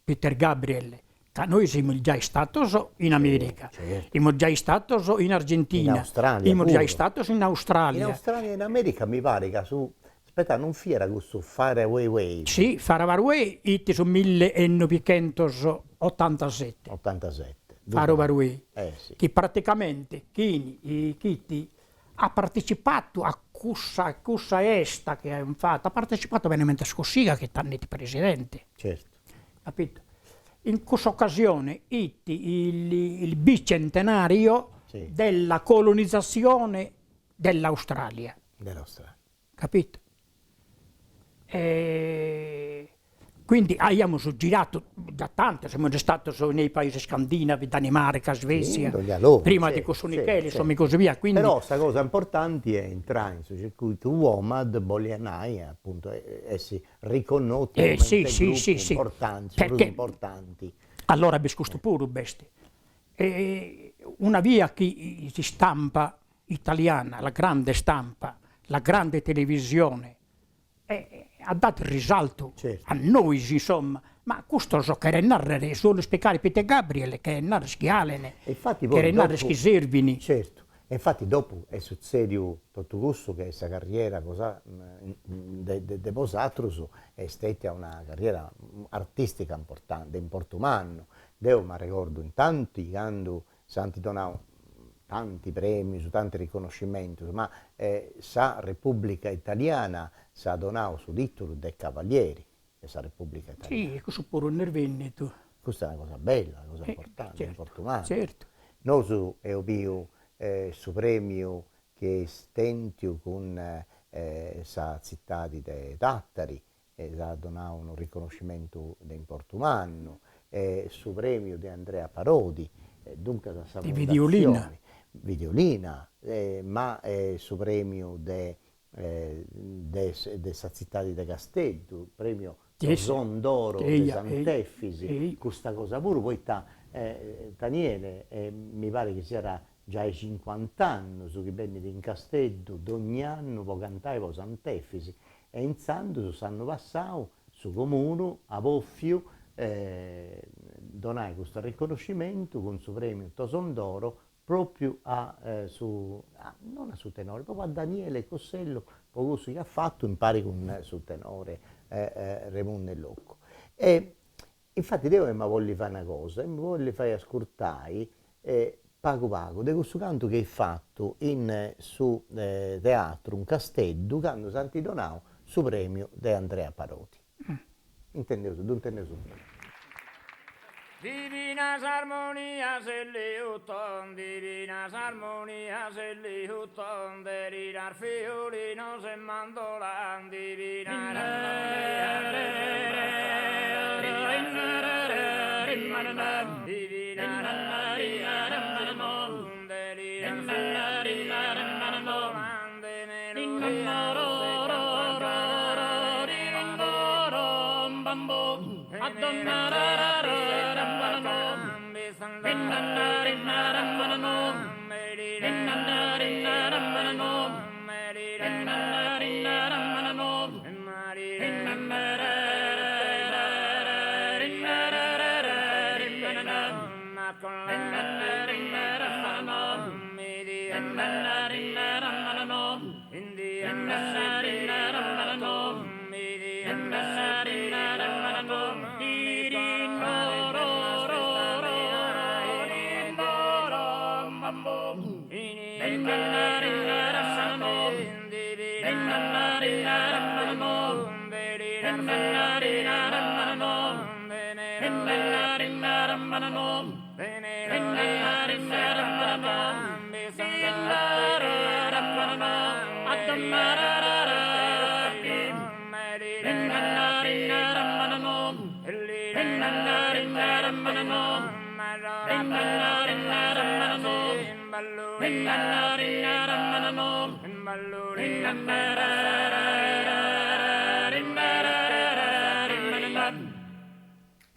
Peter Gabriel, ca nois semus giai istados in America, semus giai istados in Argentina, semus giai istados in Australia. In Australia e in America mi parit ca su, aspetta, non fiat cussu Far Away Way? Si, Far Away Way it su milli e novichentos otantaseti. Otantaseti. Faro Baruei, chi praticamente chini chi at partecipatu a cussa cussa 'esta chi aiant fatu, at partecipatu finamentas Cossiga chi tando 'it presidente. Certu. Capito? In cussa occasione 'it il il bicentenario della colonizzazione dell'Australia. Dell'Australia. Capito? E quindi aiamus giratu già tantu, semus istados nei paesi scandinavi, Danimarca, Svezia, prima de cussu Nichele, insomma così via, quindi. Però sa cosa importanti est intrai in su circuitu WOMAD bolliat nai appuntu essi riconnotu comente gruppu importanti, su prus importanti. Allora b'est custu puru b'est. Una via chi s'istampa italiana, la grande stampa, la grande televisione, at dadu risaltu a nois insomma, ma custos cheret narrer, su ispicare Peter Gabriel cheret narrer chi 'alen, cheret narrer chi servin. Certu, e infati dopu est sutzediu totu cussu che sa carriera cosa de de bosatrus est stetia una carriera artistica importanti, de importu mannu, deu m'arregordu intanti candu S'ant donau tanti premius, tanti riconoscimentus, ma sa Repubblica Italiana s'at donau su titulu de Cavalieri de sa Repubblica Italiana. Si, cussu puru nd'est bennidu. Custa est una cosa bella, una cosa importanti, de importu mannu. Certu. Nosu eus biu su premiu chi eis tentu cun sa tzitadi de Tàtari, s'at donau unu riconoscimentu de importu mannu, e su premiu de Andrea Parodi, duncas a sa Di Videolina. Videolina, ma su premiu de de sa tzitadi de Casteddu, premiu Toson d'Oro de Sant'Efisi, custa cosa puru, poita Daniele mi parit chi siat giai cincuant'annus chi benit in Casteddu dogn'annu po cantai po Sant'Efisi E intzandus s'annu passau su Comunu at bòfiu donai custu arreconnoscimentu cun su prèmiu Toson d'Oro pròpriu a su, non a su tenore, pròpriu a Daniele Cossellu po cussu chi at fatu impari cun su tenore Remundu Loccu. E Infati deu emu a bolli fai una cosa, emu a bolli fai ascurtai pagu pagu de cussu cantu chi eis fatu in su teatru in Casteddu candu s'ant donau su premiu de Andrea Parodi. Intendeus, ddu intendeus beni. Divinas armonias e liutos, divinas armonias e liutos, de liras, fiolinos e mandolas, divinas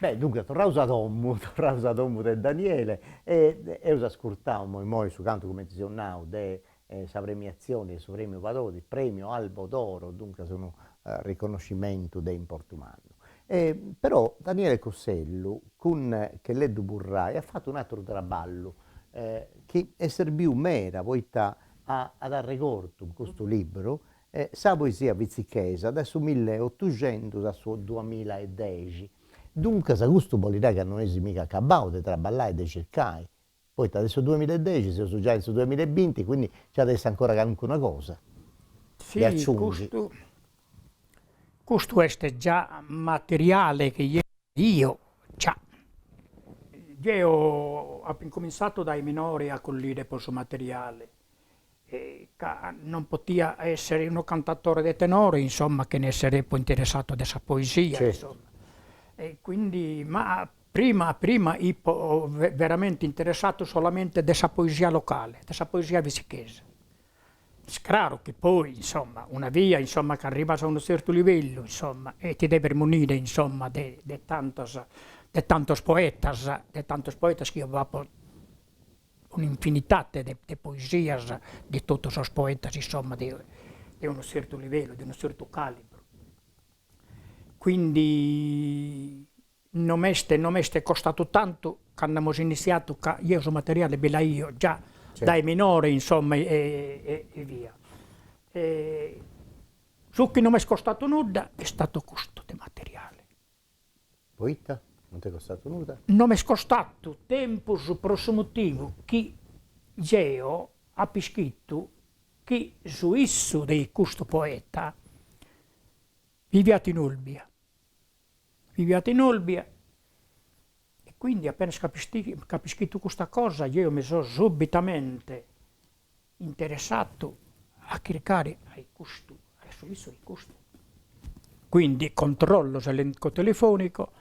Beh, duncas torraus a domu, torraus a domu de Daniele e eus ascurtau immoi immoi su cantu cumenti si eus nau de sa premiatzioni de su premiu Parodi, premio Albo d'Oro, duncas unu riconnoscimentu de importu mannu. E però Daniele Cossellu cun Chelleddu Burrai at fatu un'ateru traballu chi est serbiu meda poita at arregortu in custu libru sa poesia vitzichesa dae su milleotuxentus a su duamilla e dexi. Duncas custu bolit nai ca no est mica acabau de traballai e de circai, poita de su duamilla e dexi seus giai in su duamilla e binti, quindi nci at essi ancora calincuna cosa de aciungi. Sì, custu custu est già materiale chi io già. Deo apo incumintzadu dae minore a collire po su materiale e ca non potia essere unu cantatore de tenore, insomma, chene essere poi interessadu de sa poesia, insomma. E quindi, ma prima prima ipo veramente interessadu solamente de sa poesia locale, de sa poesia vitzichesa. Est craru chi poi, insomma, una via, insomma, chi arribas a unu tzertu livellu, insomma, e ti deves munire, insomma, de de tantos de tantos poetas, de tantos poetas chi eo b'apo un'infinitate de de poesias de totu sos poetas, insomma, de de unu tzertu livellu, de unu tzertu calibru. Quindi no m'est no m'est costadu tantu cando amus iniziadu ca jeo su materiale bi l'aio già dae minore insomma e e via. E su chi no m'est costadu nudda est istadu custu de materiale. Poita? Non t'est costadu nudda? No m'est costadu tempus pro su motivu chi jeo apo ischitu chi su issu de custu poeta viviat in Olbia, viviat in Olbia e quindi apenas ch'apo ischitu custa cosa jeo mi so subitamente interessadu a chircare a custu, a su issu 'e custu. Quindi controllo s'elenco telefonico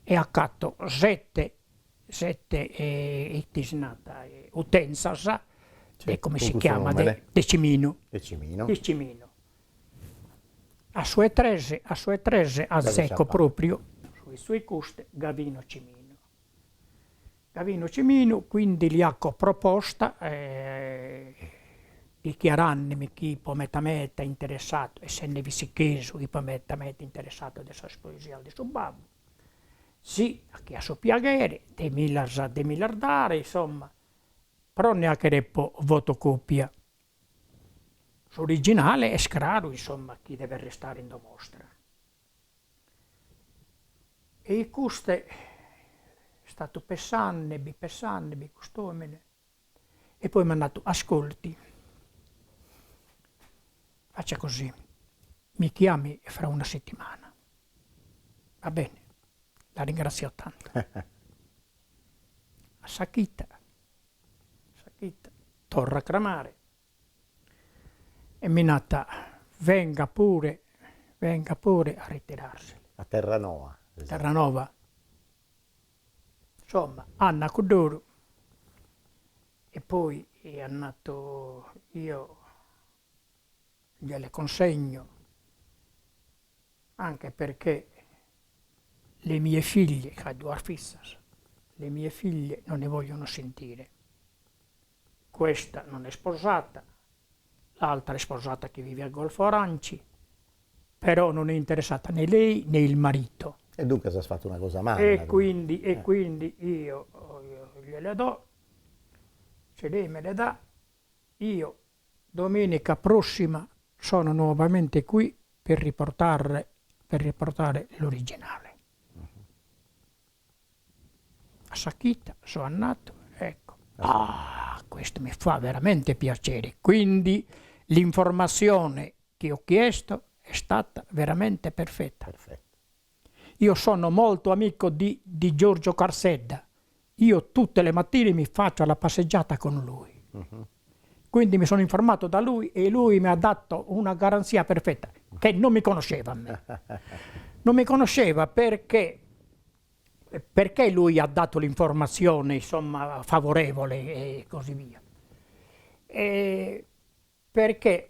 e acato sette sette ite si nat utenzas de come si chiamat de Ciminu. De Ciminu. De Ciminu. A su 'e tres, a su 'e tres azzecco propriu su issu 'e custu Gavino Ciminu. Gavino Ciminu, quindi li aco proposta dichiarandemi chi ipo meta meta interessadu, essende vitzichesu, ipo meta meta interessadu de sas poesias de su babbu, si achiat su piaghere de mi las de mi las dare, insomma, pro nde achere po fotocopia. S'originale est craru, insomma, chi devet restare in domo ostra. E custe est istadu pessandebi pessandebi cust'omine e poi m'at nadu, ascolti, faccia così, mi chiami fra una settimana, va bene, la ringrazio tanto. A sa chida, a sa chida, torro a cramare E mi nat, venga pure, venga pure a ritirarseli. A Terranoa. Terranova. Insomma, anno a cudd'oru e poi at natu, io gliele consegno, anche perché le mie figlie, ca at duas fizas, le mie figlie non ne vogliono sentire. Questa non è sposata, l'altra è sposata che vive a Golfo Aranci, però non è interessata né lei né il marito. E duncas as fatu una cosa manna. E quindi, e quindi io gliele do, se lei me le dà, io domenica prossima sono nuovamente qui per riportare, per riportare l'originale. A sa chida so andadu, ecco, ah questo mi fa veramente piacere, quindi l'informazione che ho chiesto è stata veramente perfetta. Perfetto. Io sono molto amico di di Giorgio Carsedda, io tutte le mattine mi faccio la passeggiata con lui, quindi mi sono informato da lui e lui mi ha dato una garanzia perfetta, che non mi conosceva a me. Non mi conosceva perché perché lui ha dato l'informazione insomma favorevole e così via. E perché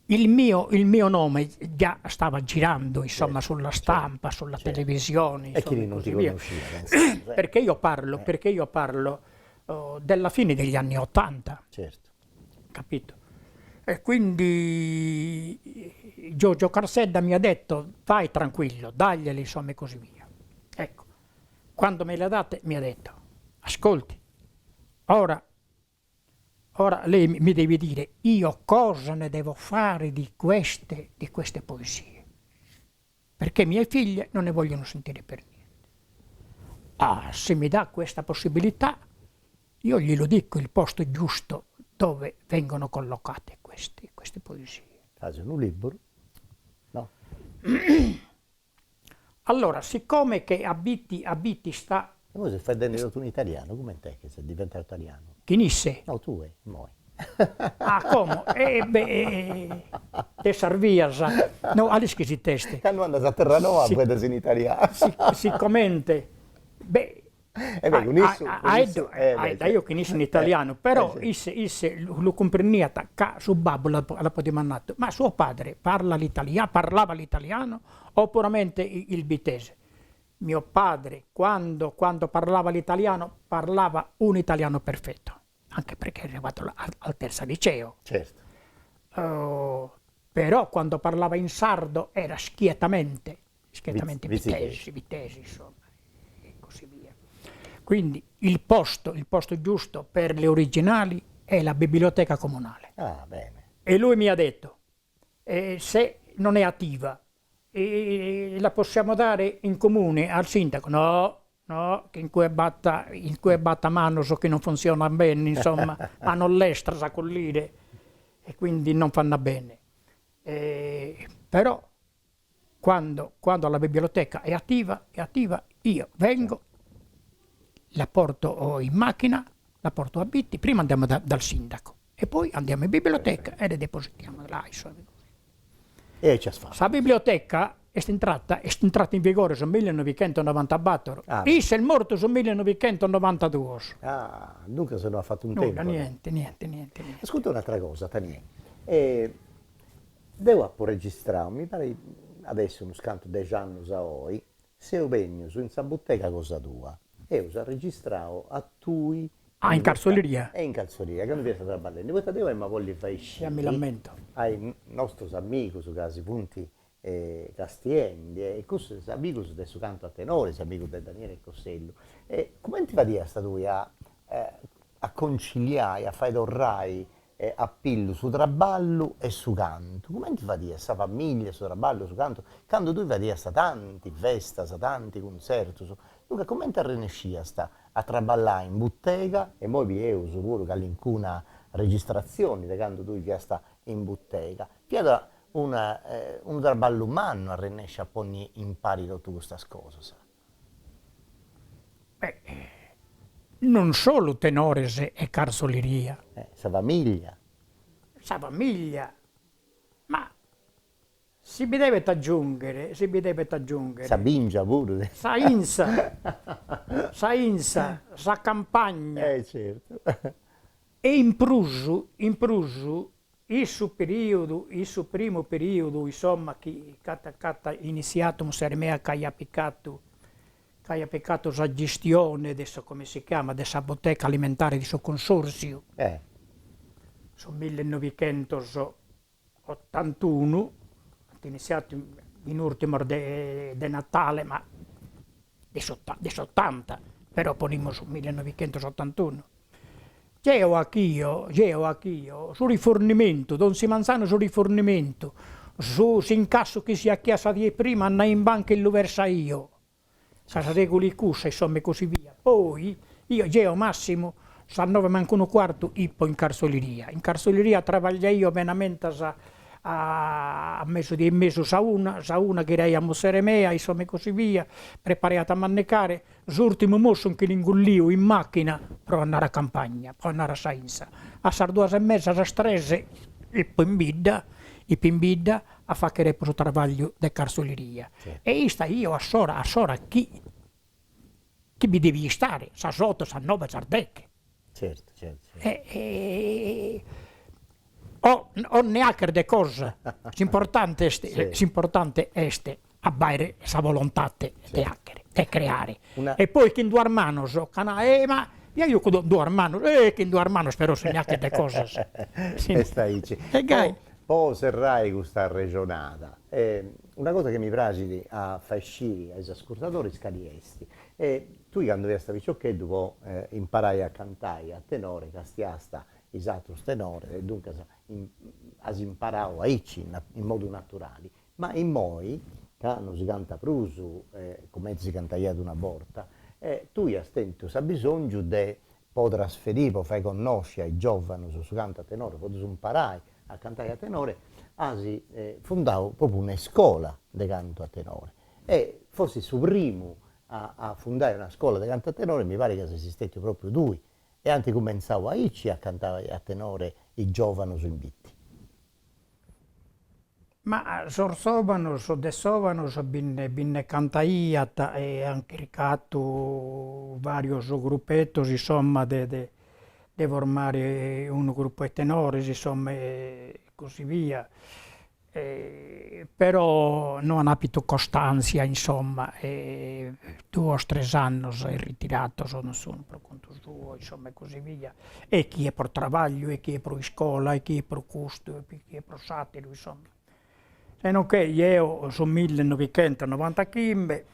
il mio il mio nome già stava girando insomma sulla stampa, sulla televisione, E insomma chini e non ti così via. connosciat, Perché io parlo perché io parlo della fine degli anni ottanta. Certo. Capito? E quindi Giorgio Carsedda mi ha detto vai tranquillo, daglieli insomma e così via. Ecco, quando me le ha date mi ha detto, ascolti, ora ora lei mi deve dire io cosa ne devo fare di queste di queste poesie, perché mie figlie non ne vogliono sentire per niente. Ah, se mi dà questa possibilità, io glielo dico il posto giusto dove vengono collocate queste queste poesie. Fasi unu liburu, no? Allora, siccome che a Bitti a Bitti sta. E moi ses faeddende totu in italianu, coment'est chi ses diventadu italianu? Chin'isse? No, tue, immoi. Ah, como? E beh, de sas vias, no, a l'ischis it'est? Cando andas a Terranoa faeddas in italianu. Sicomente, beh, E beh, cun issu, cun issu, eh beh, dai eo chin issu in italianu, però isse isse lu cumprenniat ca su babbu l'apo dimandadu, ma suo padre parla l'italiano, parlava l'italiano o puramente il bittese? Mio padre quando quando parlava l'italiano parlava un italiano perfetto, anche perché è arrivato al terzo liceo. Certo. Però quando parlava in sardo era schiettamente schiettamente bittese, bittese insomma, e così via. Quindi il posto, il posto giusto per le originali è la biblioteca comunale. Ah, bene. E lui mi ha detto, eh, se non è attiva, eh, la possiamo dare in comune al sindaco? No, no, che in cue b'at, in cue b'at manos chi non funzionan bene, insomma, manos lestras a collire e quindi non fanno bene. Eh, però Quando, quando la biblioteca è attiva, è attiva, io vengo, la porto in macchina, la porto a Bitti, prima andiamo da, dal sindaco e poi andiamo in biblioteca e le depositiamo là, insomma. E aici as fatu. Sa biblioteca est intrata, est intrata in vigore su millenoighentonovantabattor, ah. Isse est mortu su millenoighentonovantaduos. Ah, duncas no at fatu in tempus. Nulla, niente, niente, niente, niente. Ascurta un'atera cosa, Taniè, Deu apu registrau, mi parit at essi unus cantu dex'annus a oi, seus bennius in sa butega cosa tua e eus arregistrau a tui Ah, in carzoleria? E in carzoleria, candu fiast traballendi, poita deu emu a bolli fai sciri Ja mi l'ammento. A is nostrus amigus ca si funt castiendi e cussus amigus de su cantu a tenore, is amigus de Daniele Cossellu, e cumenti fadiast tui a a conciliai, a fai torrai a pillu su traballu e su cantu, cumenti fadiast, sa familia, su traballu, su cantu, candu tui fadiast tanti festas, tanti cuntzertus, duncas cumenti arrennesciast a traballai in butega, e immoi bieus puru calincuna registratzioni de candu tui fiast in butega, fiat una unu traballu mannu arrennesci a ponni impari totu custas cosas. Beh, non solu tenores e carzoleria. Sa famiglia. Sa famiglia, ma si bi devet aggiunghere, si bi devet aggiunghere. Sa bingia puru. Sa 'inza, sa 'inza, sa campagna. Eh certu. E in prus, in prus, in su periodu, in su primu periodu, insomma, chi ch'at ch'at iniziatu mussere mea ch'aiat picatu, ch'aiat picatu sa gestione de su, come si chiama, de sa boteca alimentare de su Consorziu, su millenovichentos ottantunu, at iniziatu in urtimos de de Natale, ma de de s'ottanta, però ponimus millenovichentos ottantunu. Jeo 'achio, jeo 'achio su rifornimentu, donzi manzanu su rifornimentu, su s'incassu chi si 'achiat sa die prima andai in banca e lu versaio, ca sa regula 'it cussa, insomma e così via. Poi io jeo massimu sas noe mancu unu cuartu 'ipo in carzoleria, in carzoleria trabagliaio finamentas a mesudie e mesu sa una, sa una ghiraiat mussere mea, insomma e così via, preparaiat a mandicare, s'urtimu mossu nche l'ingullio in macchina pro andare a campagna, pro andare a sa 'inza. A sas duas e mesa, sas tres, 'ipo in bidda, 'ipo in bidda a faghere su trabagliu de carzoleria e istaio a s'ora a s'ora chi chi bi devia istare, sas oto, sas noe, sas deghe. Certu, certu. E o o nde 'acher de cosa, s'importante est s'importante est a b'aere sa volontade de 'achere, de creare. E poi chin duas manos, ca na e ma ja io cun duas manos, eh chin duas manos però si nde 'achet de cosas. Est aici. E gai. Po serrai custa arrexonada, una cosa chi mi praxit a fai sciri a is ascurtadoris cali est, tui candu fiast piciocheddu po imparai a cantai a tenore castiast is atrus tenores e duncas as imparau aici in modu naturali, ma immoi ca non si cantat prus cumenti si cantaiat una borta. E tui as tentu s'abisongiu de po trasferì, po fai connosci a is giovanus su cantu a tenore, po ddus imparai a cantai a tenore, as fundau propriu una iscola de cantu a tenore. E forsis su primu a a fundai una scola de cantu a tenore mi parit ca ses stetiu propriu tui. E ant cumentzau aici a cantai a tenore is giovanus in Bitti. Ma sos zovanos de zovanos bi nde bi nde cantaiat e an chircatu varios grupetos insomma de de de formare unu gruppu 'e tenores insomma e così via Però no an apitu costanzia insomma e duos tres annos e ritirados non sun pro contu suo insomma e così via, e chie pro trabagliu e chie pro iscola e chie pro custu e chie pro s'ateru insomma. Sennonché jeo su millenovichentonovantachimbe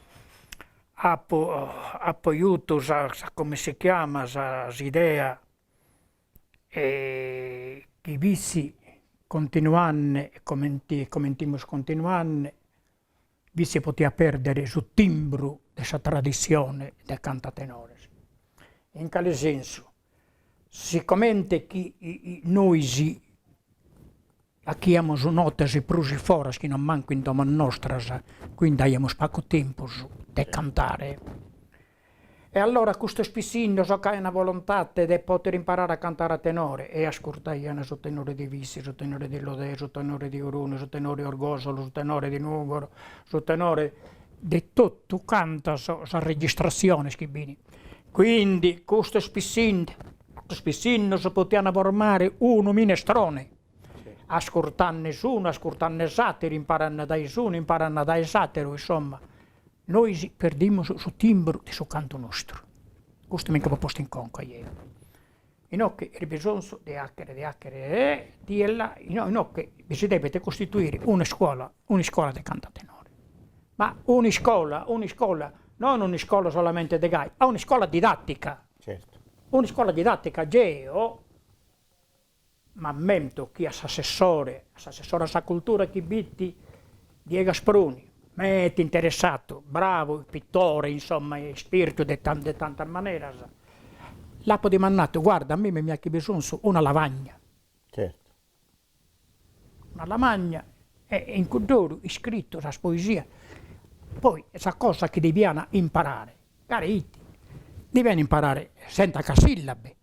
apo apo jutu sa sa come si chiama sa s'idea e chi fit continuanne comente comente continuanne bi si potiat perdere su timbru de sa tradissione de cantu a tenores. In cale sensu? Sicomente chi nois Achìamus nottes prus foras chi non mancu in domos nostras, quindi aiamus pacu tempus de cantare. E allora custos pissinnos ca aian volontade de poter imparare a cantare a tenore e ascurtaian su tenore de Vissi, su tenore de Lodè, su tenore de Orune, su tenore 'e Orgosolo, su tenore de Nugoro, su tenore de totu cantas sas registrassiones chi b'in. Quindi custos pissinnos, custos pissinnos potian formare unu minestrone Ascurtanne s'unu, ascurtanne s'ateru, imparanne dae s'unu, imparanne dae s'ateru, insomma, nois perdimus su timbru de su cantu nostru. Custu mi nch'apo postu in conca jeo. Inoche est bisonzu de achere, de achere, di e là, inoche bi si devet costituire un'iscola, un'iscola de cantu a tenore. Ma un'iscola, un'iscola, non un'iscola solamente de gai, ma un'iscola didattica. Certu. Un'iscola didattica, jeo M'ammento chi a s'assessore, a s'assessore a sa cultura chi b'it Diego Asproni, meda interessadu, bravu, pittore, insomma, espertu de de tantas maneras, l'apo dimandadu, guarda, a mime mi achet bisonzu una lavagna. Certu. Una lavagna e in cudd'oru iscritu sas poesias, poi sa cosa chi devian imparare, cale 'it? Devian imparare s'endecasillabe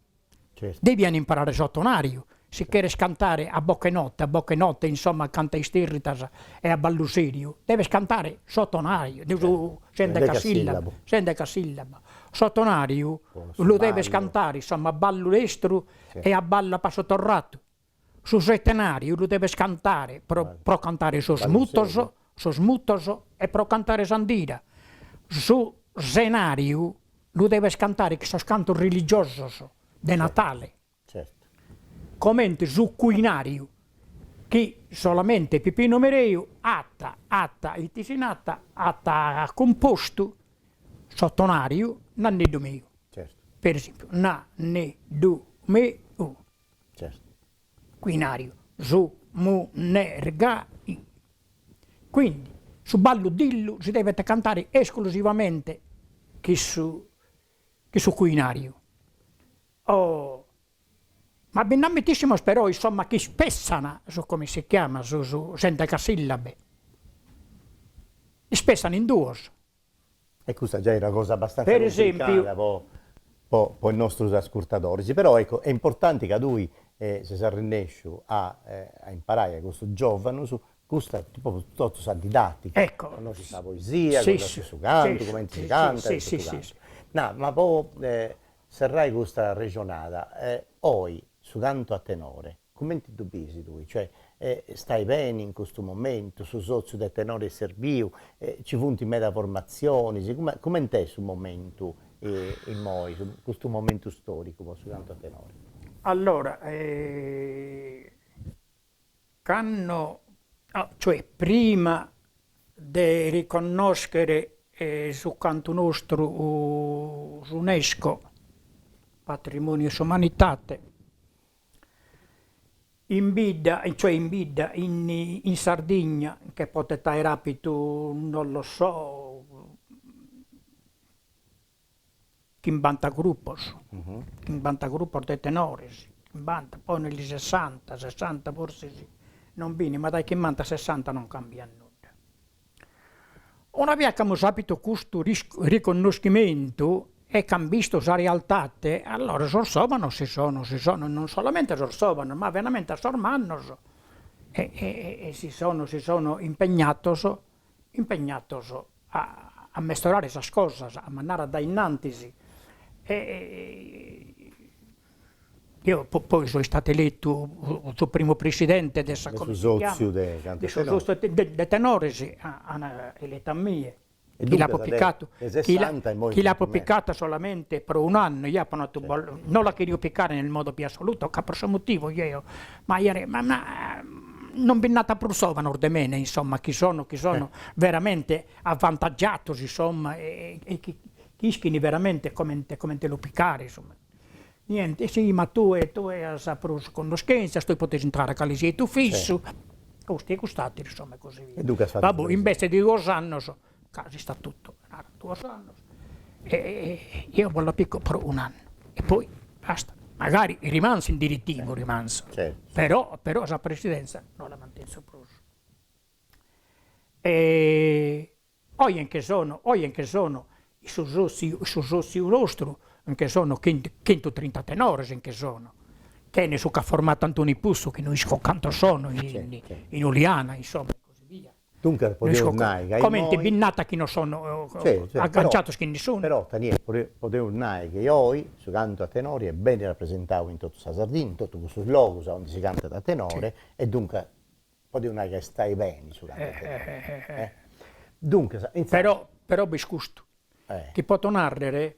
Devian imparare s'otonàriu, si cheres cantare a boche note, a boche note, insomma, canta isterritas e a ballu seriu, deves cantare s'otonàriu, su s'endecasìllabu, s'endecasìllabu. S'otonàriu lu deves cantare, insomma, a ballu lestru e a ballu a passu torratu. Su setenàriu lu deves cantare pro pro cantare sos mutos, sos mutos e pro cantare s'andira. Su senàriu lu deves cantare chin sos cantos religiosos de Natale. Comente su cuinàriu chi solamente Pipinu Mereu at at ite si nat at cumpostu s'otonàriu Nanneddu meu. Per esempio Nanneddu meu. Certu. Quinariu, su, mu, ne, rga, i. Quindi su ballu dillu si devet cantare esclusivamente chi su chi su quinariu. Oh ma bi nd'at però insomma chi ispessan su come si chiama su su s'endecasillabe. Ispessan in duos. E custa giai est una cosa abbastanza cumplicada po po is nostrus ascurtadoris, però ecco est importanti ca tui ses arrennesciu a a imparai a custus giovanus custa propriu totu sa didattica, connosci sa poesia, connosci su cantu, cumenti si cantat e totu cantu. Na, ma po serrai custa arrexonada, oi su cantu a tenore Cumenti ddu bisi tui? Cioè, stai beni in custu momentu, su sotziu de tenore est serbiu, ci funt meda formatzionis, cument'est su momentu immoi, custu momentu storicu po su cantu a tenore? Allora, cando, cioè prima de riconnoschere su cantu nostru s'Unesco, patrimoniu 'e s'umanidade, In bidda, cioè in bidda, in in Sardigna, nche potet aer apitu, non lo so. chimbanta grupos, chimbanta grupos de tenores, chimbanta, poneli sessanta, sessanta forsis non b'in, ma dae chimbanta a sessanta non cambiat nudda. Una bia ch'amus apitu custu riconnoschimentu e ch'an bistu sa realtate, allora sos zovanos si sono si sono, non solamente sos zovanos, ma finamentas sos mannos, e e si sono si sono impegnatos impegnatos a a mestorare sas cosas, a mandare a dae innantis e Eo poi so istadu eletu su primu presidente de sa, de su sotziu de cantu de su sotziu de tenores, an eletu a mie, chi l'apo picadu, chi l'apo picada solamente pro un'annu, eo apo nadu no la cherio picare nel modo più assoluto, ca pro su motivu jeo, ma ma ma non bi nd'at prus zovanos de mene, insomma, chi sono chi sono veramente avvantaggiatos, insomma, e chi ischin veramente comente comente lu picare, insomma. Niente, sì, ma tue tue as prus connoschentzias, tue podes intrare a cale siat ufissu, custu e cust'ateru, insomma, e così via. E duncas fatu Va bo', invece de duos annos, ca s'istatutu narat duos annos, e eo bos la pico pro un'annu e poi basta, magari rimanzo in diretivu, rimanzo, però però sa presidenza no la mantenzo prus. E Oje nche sono, oje nche sono, in su sotziu, in su sotziu nostru nche sono chentutrinta tenores nche sono, chene su ch'at formadu Antoni Putzu chi no isco cantos sono in in Oliana, insomma, e così via. Duncas podeus nai ca Comente bi nd'at chi no sono agganciados chin nisciunu. Però, Tanieli, podeus nai chi oi su cantu a tenore est beni rapresentau in totu sa Sardigna, in totu cussus logus aundi si cantat a tenore e duncas Podeus nai ca stait beni su cantu a tenore. Duncas, intzandus. Però, però b'est custu, ti poto narrer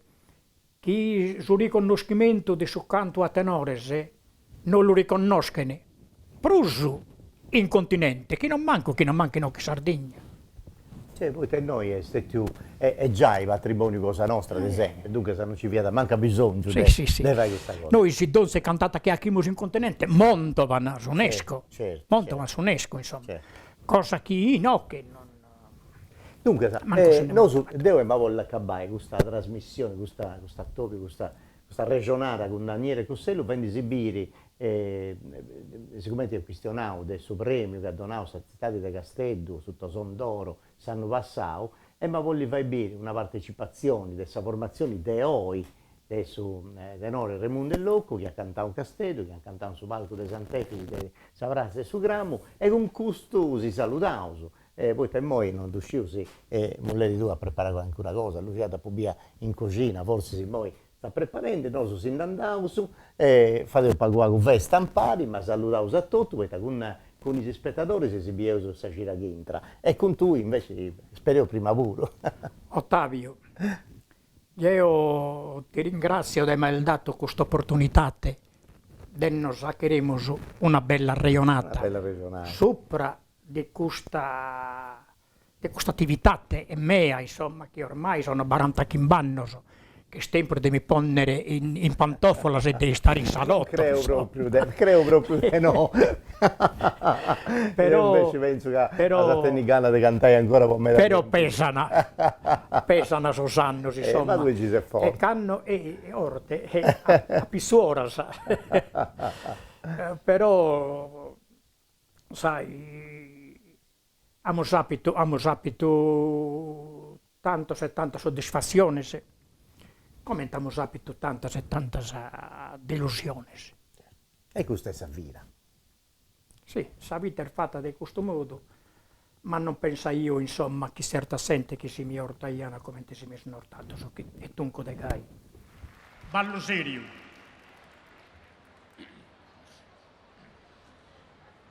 chi su riconnoschimentu de su cantu a tenores no lu riconnoschen prus in continente chi non mancu chi non mancu inoghe in Sardigna. Sì, poita innoi est stetiu, est giai patrimoniu cosa nostra de sempri, duncas non nci fiat mancu abisongiu de fai custa cosa. Nois donzi cantata chi 'achimus in continente montovan s'UNESCO, montovan s'UNESCO insomma, cosa chi inoghe non. Duncas, nosu, deu emu a bolli acabai custa trasmissioni, custa cust'atobiu, custa arrexonada cun Daniele Cossellu fendi·si biri Sigumenti eus chistionau de su premiu chi at donau sa tzitadi de Casteddu, su Toson d'Oro, s'annu passau, emu a bolli fai biri una partecipatzioni de sa formatzioni de oi de su tenore Remundu 'E Locu chi at cantau in Casteddu, chi at cantau in su palcu de Sant'Efisi de sa pratza de su Cramu e cun custu si saludaus, poita immoi non ddu sciu si mulleri tua at preparau calincuna cosa, Luxia dd'apu bia in coxina, fortzis immoi Sta preparendi, nosu si nd'andaus e fadeus pagu pagu festa impari, ma saludaus a totu poita cun cun is ispetadoris si bieus sa cida chi intrat e cun tui inveci spereus prima puru. Ottavio, jeo ti ringratzio de m'aer datu custa opportunidade de nos 'acheremus una bella arrejonada supra de custa de custa atividade mea, insomma, chi ormai sono barantachimb'annos, chi est tempus de mi ponnere in in pantòfolas e de istare in salotto. Creu propriu de creu propriu de no. Però inveci pentzu ca as a tenni gana de cantai ancora po meda tempus. Però pesana, pesana sos annos, insomma. Ma tui ci ses forti. E cando e 'orte a pissuoras. Però sai Amus apitu amus apitu tantas e tantas soddisfassiones, comente amus apitu tantas e tantas delusiones. E custa est sa vida. Si, sa vida est fata de custu modu, ma non pensaio insomma chi tzerta zente chi si mi 'ortaian comente si mi sun 'ortados e tunco de gai. Ballu seriu.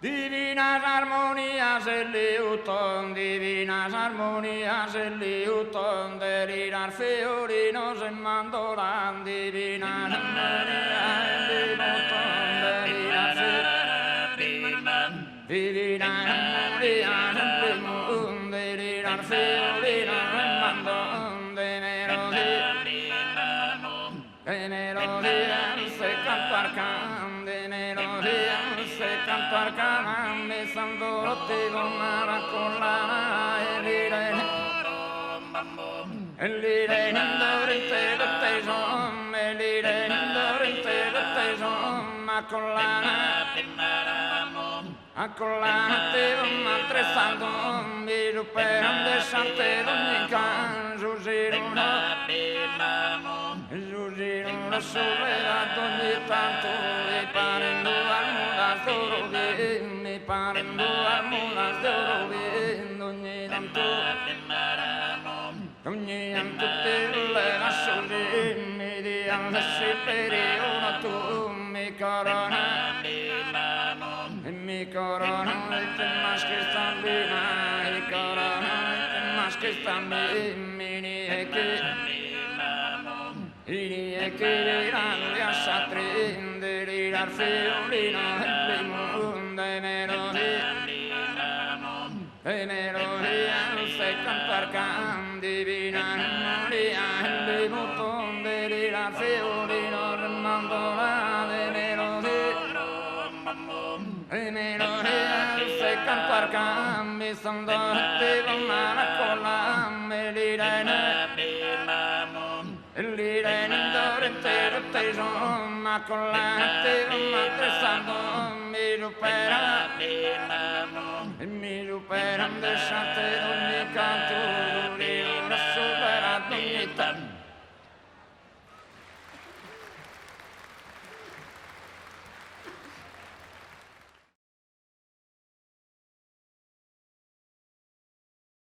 Divinas armonias e liuton, divinas armonias e liuton, de liras, fiolinos e mandolan, divinas armonias e liuton, de liras, divinas armonias e liuton, de liras, fiolinos e mandolon, de melodia, de melodia se cantar can, de melodia se cantar can, de Sant'Oroti con la collana e dire.